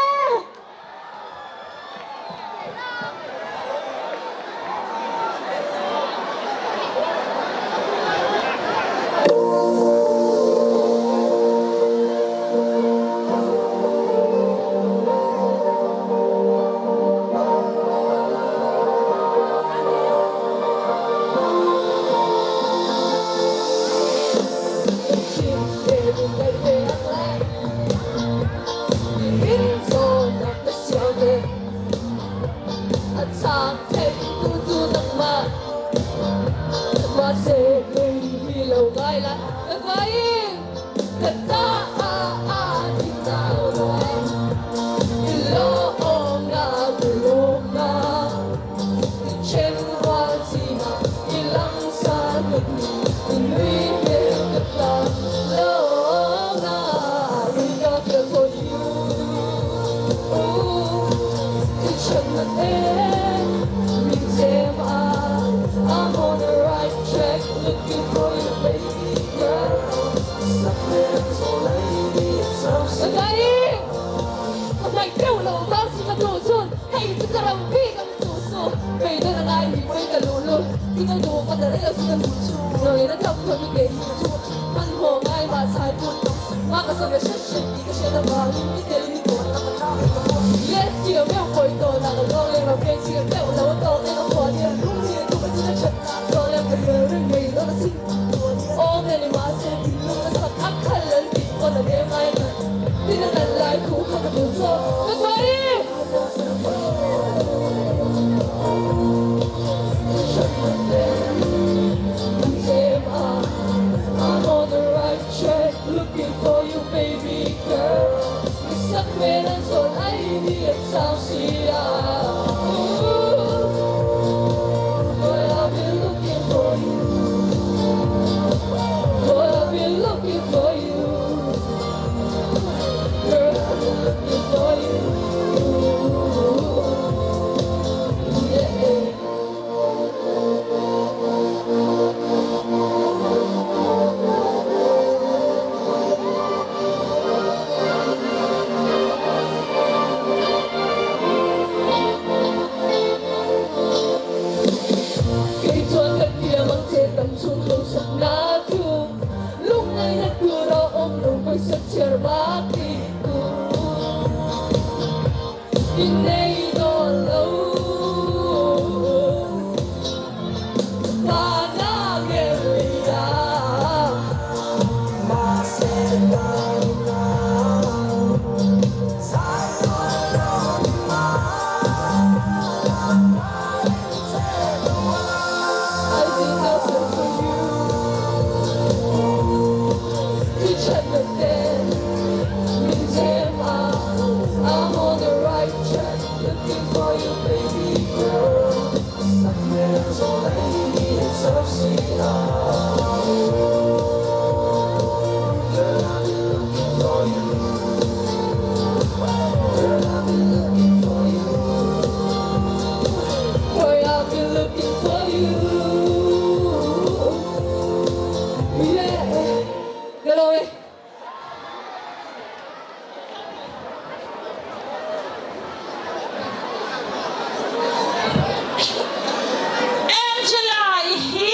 C: Angela i hi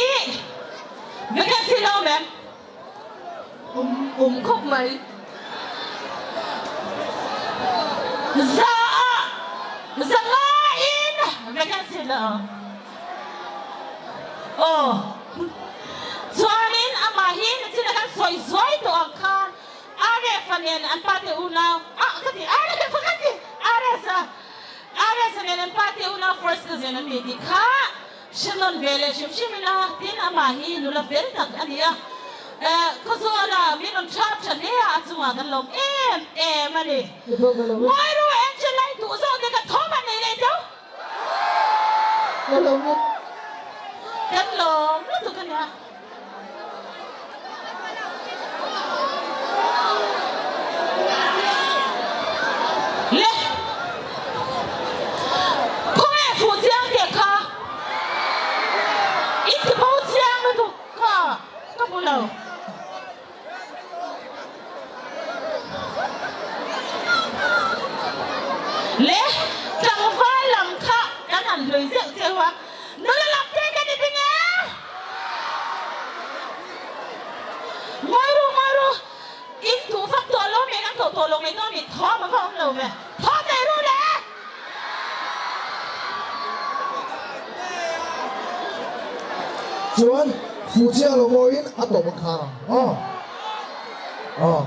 C: vacancy lo mem.
I: Um um khawp mai.
C: Za ah za nga in vacancy lo. Aw. Chuanin amah hi nichin a kan sawi zuai tawh ang khan Aref-a nen an pate unau ah ka ti Aref-a ka ti Ares-a Ares-a nen an pate unau first cousin an ni tih kha hre nawn ve leh hrim hrim ila tin amah hi nula fel tak a ni a. Khawzawla min rawn thlap tha hle a, a chungah kan lawm em em a ni. Ngawi ru Angela-i duh zawk te ka thawm a nei leh teuh. Kan lawm lutuk a nia. Le! Khawnge fuh chiang teh kha? I ti bo chiang lutuk kha ka hmu lo. Le! Tlangval lam kha kan han hlui zeuh zeuh a, nula lam te ka ni ding e! Ngawi ru, ngawi ru, in duh vak tawh lo mai, kan koh tawh lo mai dawn mi, thawm a va awm lo ve, thawm nei ru le!
H: Chuan Fuchia lo mawiin a tawp ang khar ang aw. Aw.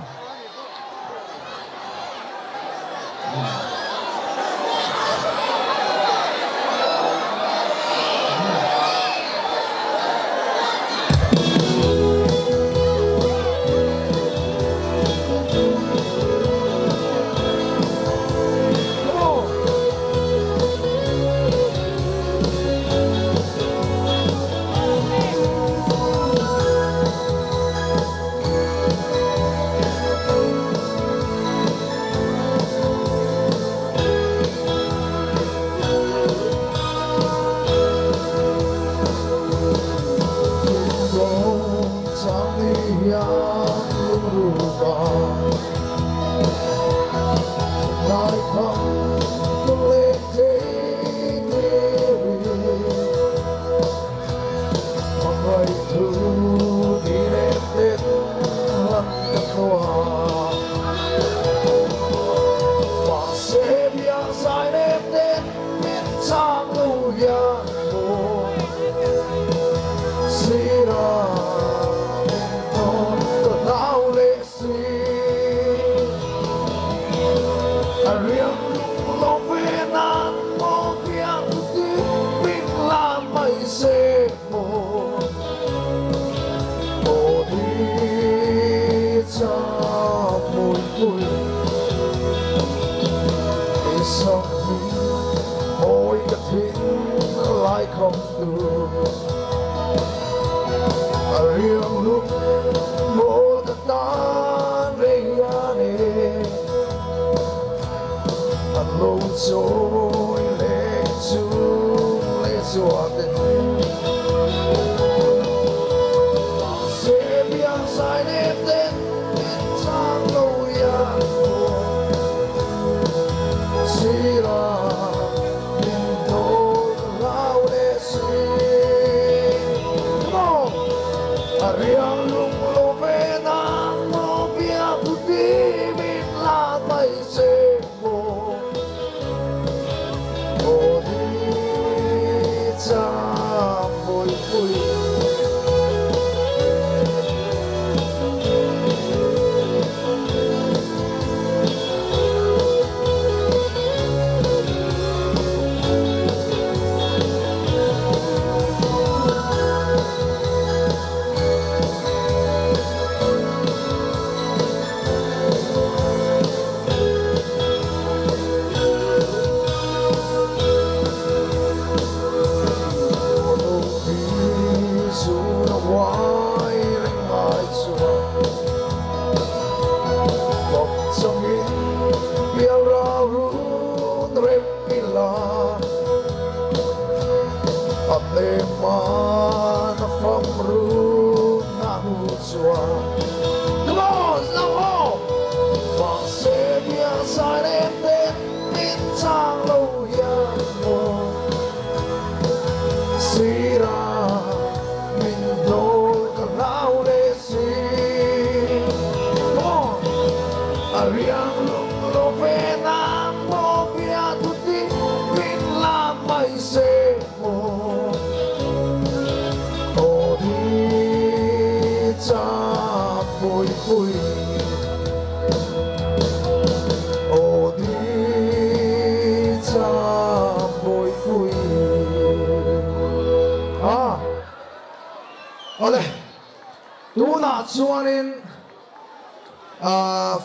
H: Tunah chuanin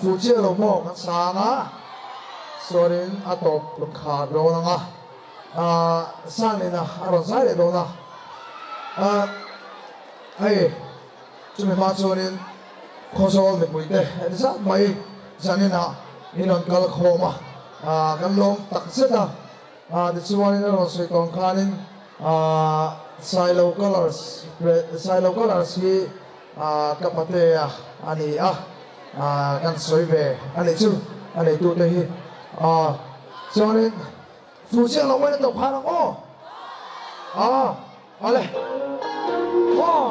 H: fuh chiah lo maw kan sang a, chuanin a tawp khar dawn ang a, Sanglina a rawn zai leh dawn a, hei chumi hma chuanin Khawzawl mipuite en zat mai zaninah in rawn kal khawm a, kan lawm tak zet a. Tichuanin a rawn sawi tawn khanin Sailo Colours Sailo Colours hi ka patea a ni a, kan sawi ve a nih chu a neitute hi. Chuanin Fu chiang lo main a tawp khan ang aw. Awle. Aw.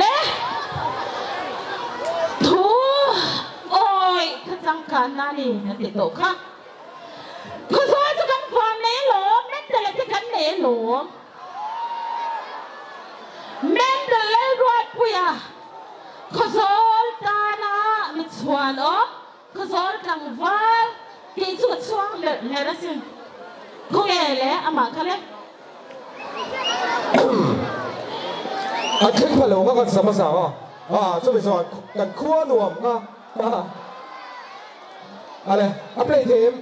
C: Le thu awi kha changkanna a ni an tih tawh kha. Khawzawl chu kan huam nei alawm, Mendel te kan nei alawm. Mendel Lalruatpuia Khawzawl tana mi chhuan awm, Khawzawl tlangval tih chu ka chhuang lerh lerh asin. Khawnge le amah kha le.
J: A thleng pha lo nga kan sa hmasa a, a chumi chuan kan khua nuam nga a le a play thei em?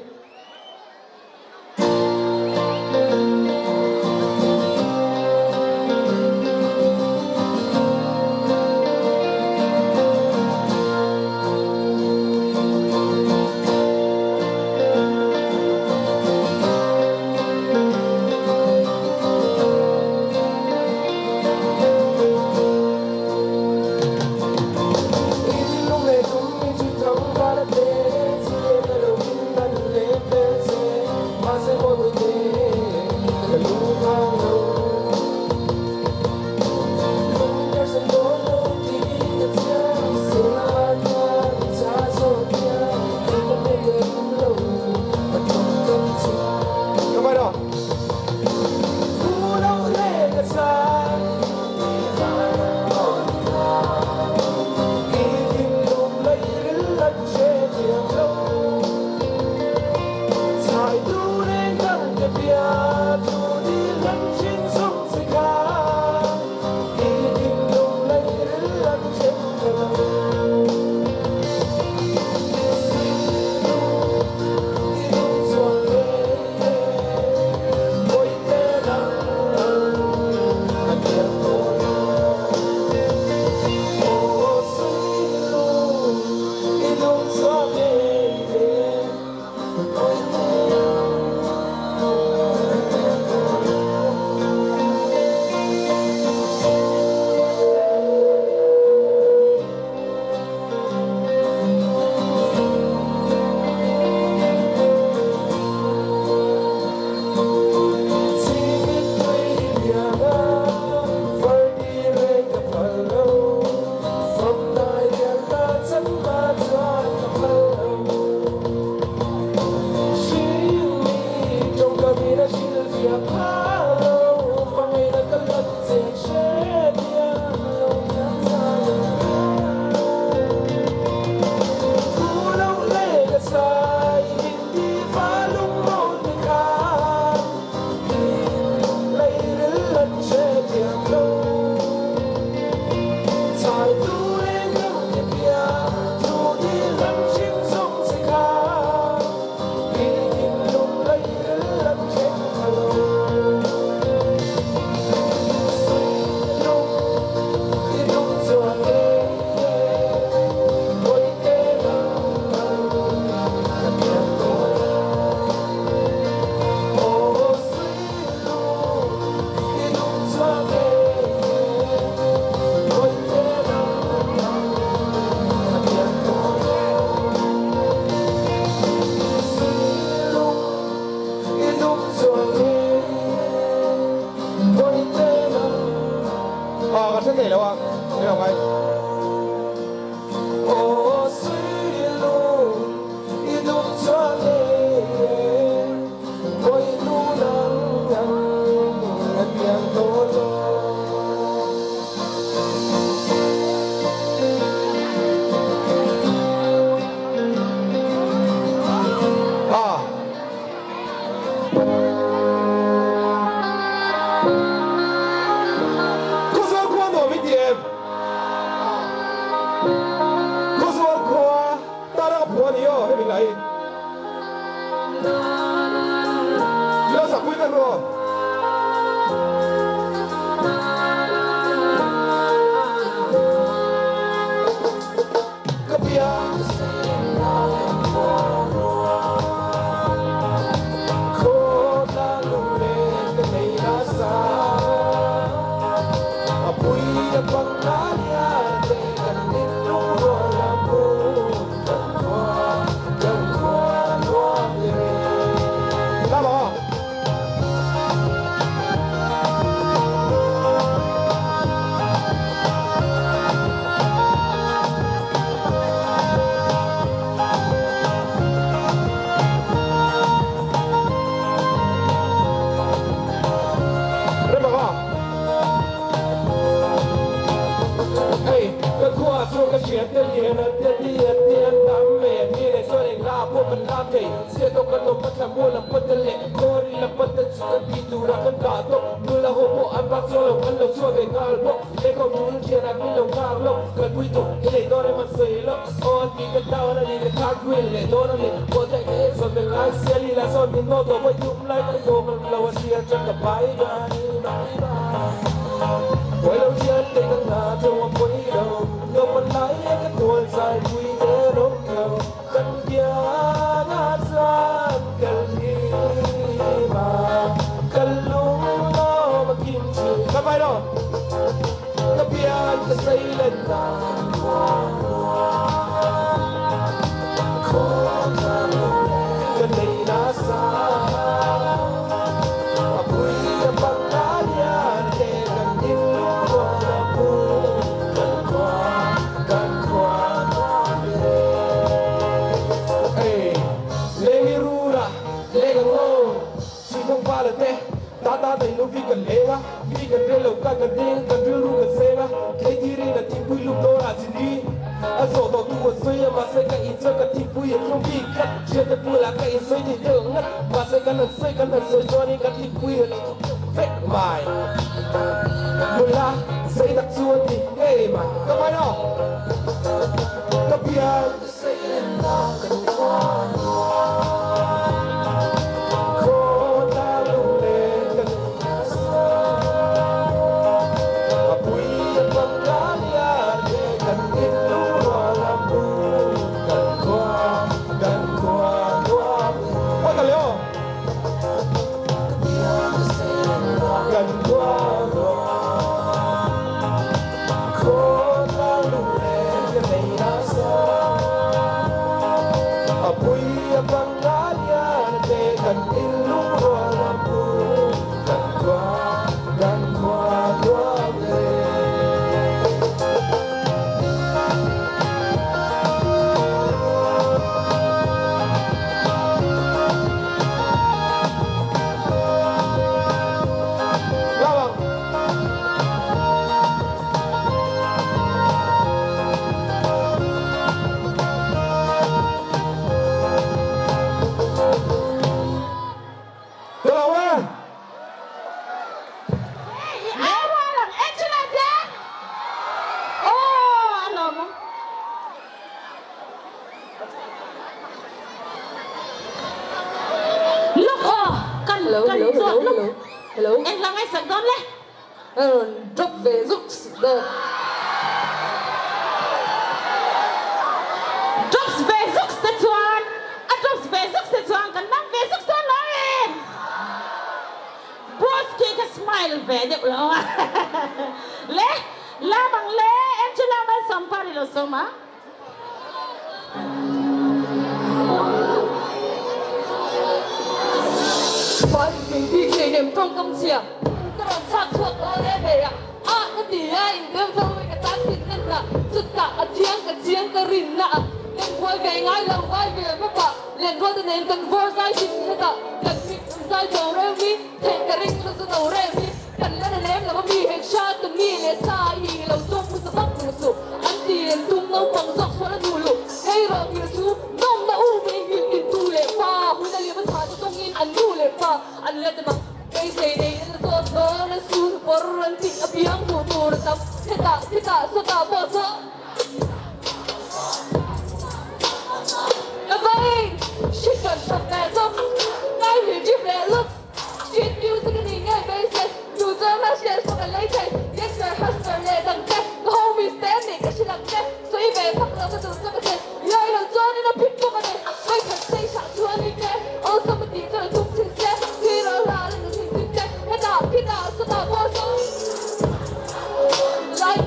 J: Khawzawl khua nuam i ti em? Khawzawl khua tana ka phuah a ni aw hemi lai hi. Ilo sakpui vek rawh aw. Ka piang Hei ka khua chu ka hriat te lian a te ti a te an tam mai a ni leh chuan eng la pawh kan lam thei chhiat tawk kan awm a thla mual lam pawh te leh kawri lam pawh te chu kan tih tur ah kan dah tawp nula ho pawh an bak chuang lo kan lo chhuak ve nghal bawk lehkhaw bul thian ah min lo nghak lawk kalpui tu i nei dawn em an sawi lawk aw an tih ka down a ni ka thak grill leh dawn a ni pawh te ka en zawn ve ngai sia lila zawn min nawt tawh vawi thum lai ka zawng lo a hria chuan ka bye bye bye bye pawi lo thian te ka ngah chauh a pawi lo naupang lai leh ka tual zai pui te rawng lo Kan kiangah chuan kal hlim a, ka lung lawm a kim thin. Ka vai lo, ka pian ka sei len dan ka nei nasa. A pui a panga lian te kan in lungrual a pu kan khua kan khua nuam le. Hey, lengi rura, lenga ngo, si thong pa la te, ta ta nei lo vi kan lenga, mi kan re lo ka kan ding, kan ril ru kan senga, thei thi ri na thing pui lum dawr ah chin ni. A zawh tawh tu a sawi a, mahse ka in chuan ka thing pui a thlum bik tlat, thian te bulah ka in sawi thei deuh ngat, mahse kan han sawi kan han sawi chuanin ka thing pui a thlum vek mai. Nula zei tak chu a ni ngei mai, ka mai lo, ka bial.
I: A rawn drop ve zuk dawn.
C: Drops ve zuks te chuan a drops ve zuks te chuan kan nam ve zuks dawn lo e. Boss khi ka smile ve deuh lo a. Le lam ang le Angela Malsawmpari lo sawm a.
I: Chuan min bik hlei nem tawngkam chhia ka rawn chhak chhuak dawn em hei a, ah ka ti a, in dem fo mai ka tan. hunah chutah a chiang ka chiang ka rinna ah kan buai ve ngai lo vai ve vak a lenrual te nen kan vawr zai thin hetah kan mit an zai do reuh hi theih ka ring lo chu do reuh hi kan la na lem lo a mi heng hra tu mi leh sa i lo chawm hmasa vak duh suh an ti an tum naupang zawk sual a duh luh hei rawh ngil chu nawmna u mei ngil in tu leh pa hun a liam a chhah chu tawngin an nu leh pa an la ti mak. Beisei nei in a zawt dawn a su pawr an tih a piang duh tur a tam hetah khitah sawtah pawh saw Ka vai shit kan thawk leh zawk ngai hi drip leh luk street music a nih ngei beisei duh chuan a hriat pawh kan lei thei gangster hustler leh dang te ka homies te an nih ka hrilh ang che sawi ve phak lo ka duh chu ka thei Lai lo chuanin a phit bawk a ni. Vawikhat sei hrah chu a ni te, awlsam a tih chuan a tum thin che, tui ro hla a la na thin thin che, hetah, khitah, sawtah pawh saw lai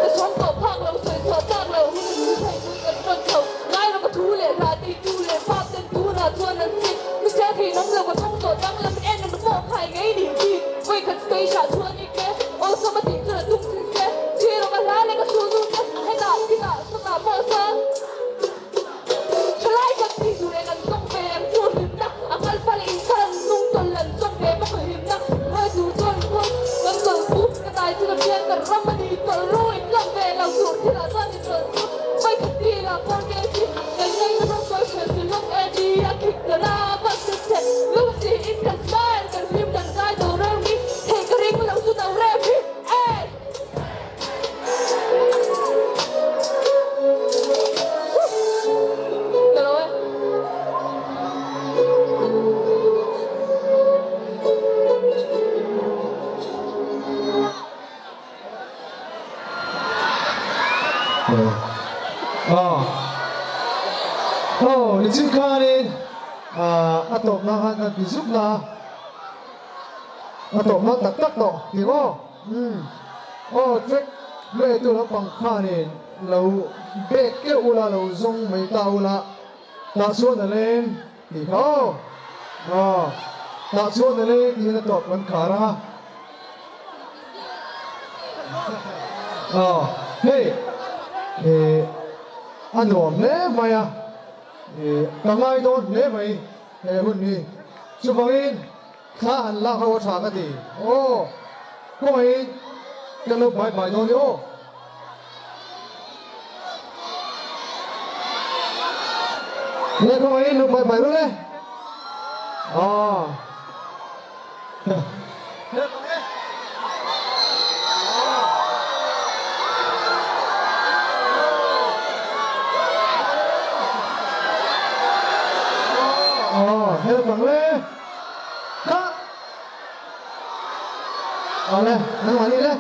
I: ka chhawm tawh phak lo, sawi chhuah tlak lo, hun a nui thei chu kan rawn chho. Ngai rawh ka thu leh hla tih tu leh fap ten tunah chuan an chik. Mi chhe thei nawm lo ka tawng tawh dang lam en an pawh khai ngei ni chi. Vawikhat sei hrah chu a ni te, awlsam a tih chuan a tum thin che, tui rawh ka hla leh ka chhun nu te, hetah, khitah, sawtah pawh sawn thalai kan tih duh leh kan zawng ve ang chu hlimna, a kal fal in kal an hnung tawlh an zawng ve bawk a hlimna, ngawi tur chuan in khawn kan tawlh pu, ka tai chu ka pian kan ram a ni tawlh ru in lang ve lo tur thilah chuan in tawlh chu vawikhat ti lah 4K chi kan ngaina rawng sawi hmel si lawk e ni a khik ta na bak che che lungsi in kan smile kan hlim kan zai do reuh hi thei ka ring lo chu do reuh hi eh. Ka lo e.
G: Aw nichin khanin a tawpna khan kan ti zuk na a tawpna tak tak tawh ti maw aw track play tu lampang khanin lo bek keuh ula lo zawng mai ta ula tah chuan a leng tih kha aw aw tah chuan a leng tih hian a tawp kan khar a. Aw hei ih a nuam hle mai a ih ka ngai dawn hle mai he hun hi chuvangin thla han lak ho a tha ka ti aw kawngaihin ka lo bai bai dawn i aw. Le kawngaihin lo bai bai rawh le aw. Aw help ang le ka aw le nangmah ni le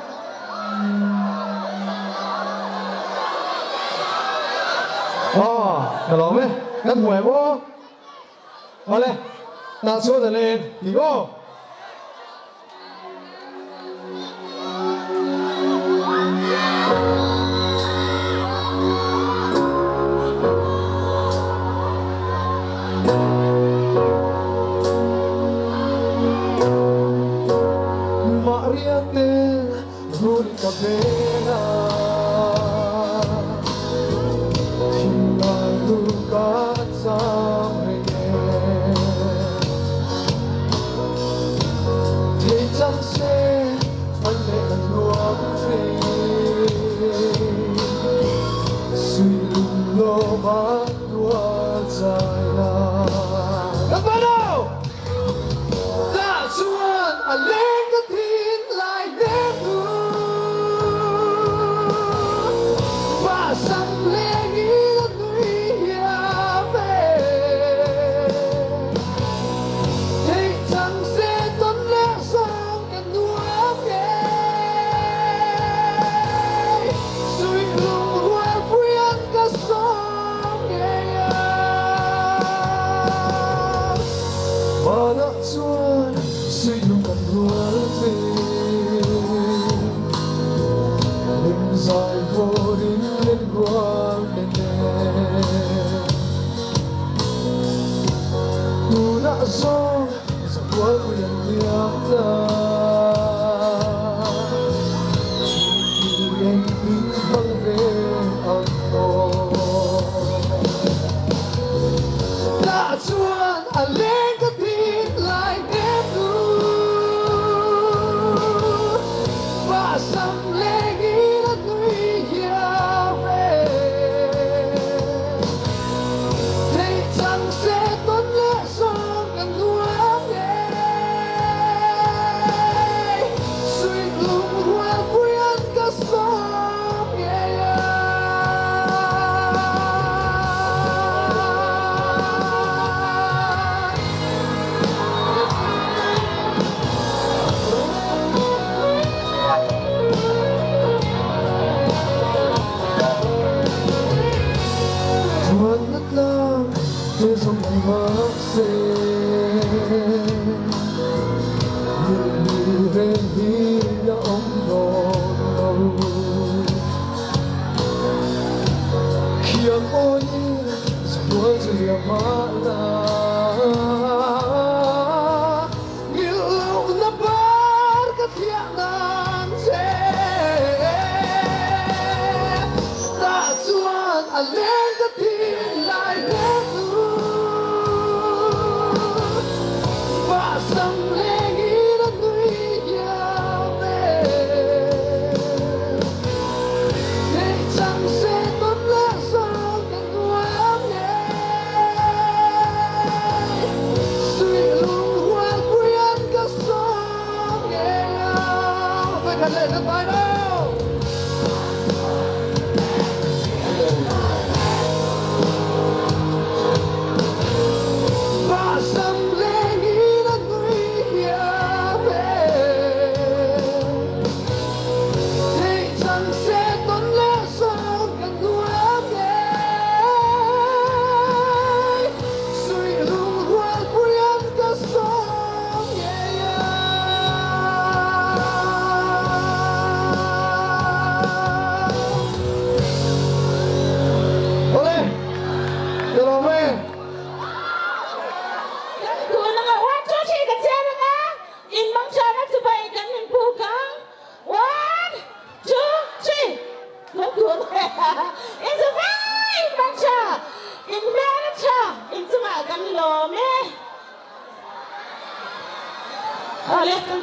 G: aw ka lawm e kan hmu em aw. Awle, tah chuan a leng tih aw. Mahriat te hun ka ven a, thinlai lu ka chang reng e. Thei chang se fal leh ka nuam thin, suih lung lawm a tual zai la. Ka hmano! Tah chuan a leng ka thin lai nek u. Pasam leng in a nui hiam.
D: sam lengin a nui hiau e. Theih chang se tawn leh zawng ka nuam ngei. Suih lung rual puian ka sawm ngei a. Chuan na tlang te zawng ni mah se, Milmi reng hi a awm dawn lo. Khiang awiin zamual chu liam mah la. Ngilhlohna bar ka thliah nan che. Tah chuan a leng ka thin lai mek chu. Bahsam lengin a nui hiam e. Theih chang se tawn leh zawng ka nuam ngei. Suih lung rual puian ka sawm ngei a. Vai khat leh hlat mai lo. Bahsam lengin a nui hiam e. Theih chang se tawn leh zawng ka nuam ngei. Suih lung rual puian ka sawm ngei a.
G: Awle, ka lawm e.
C: Kan tun anga one two three ka chhiar anga in mangchana chibai kan inpuk ang one two three. Kan tun in zu vai in man tha, in hmel a tha, in chungah kan lawm e. Awle kan.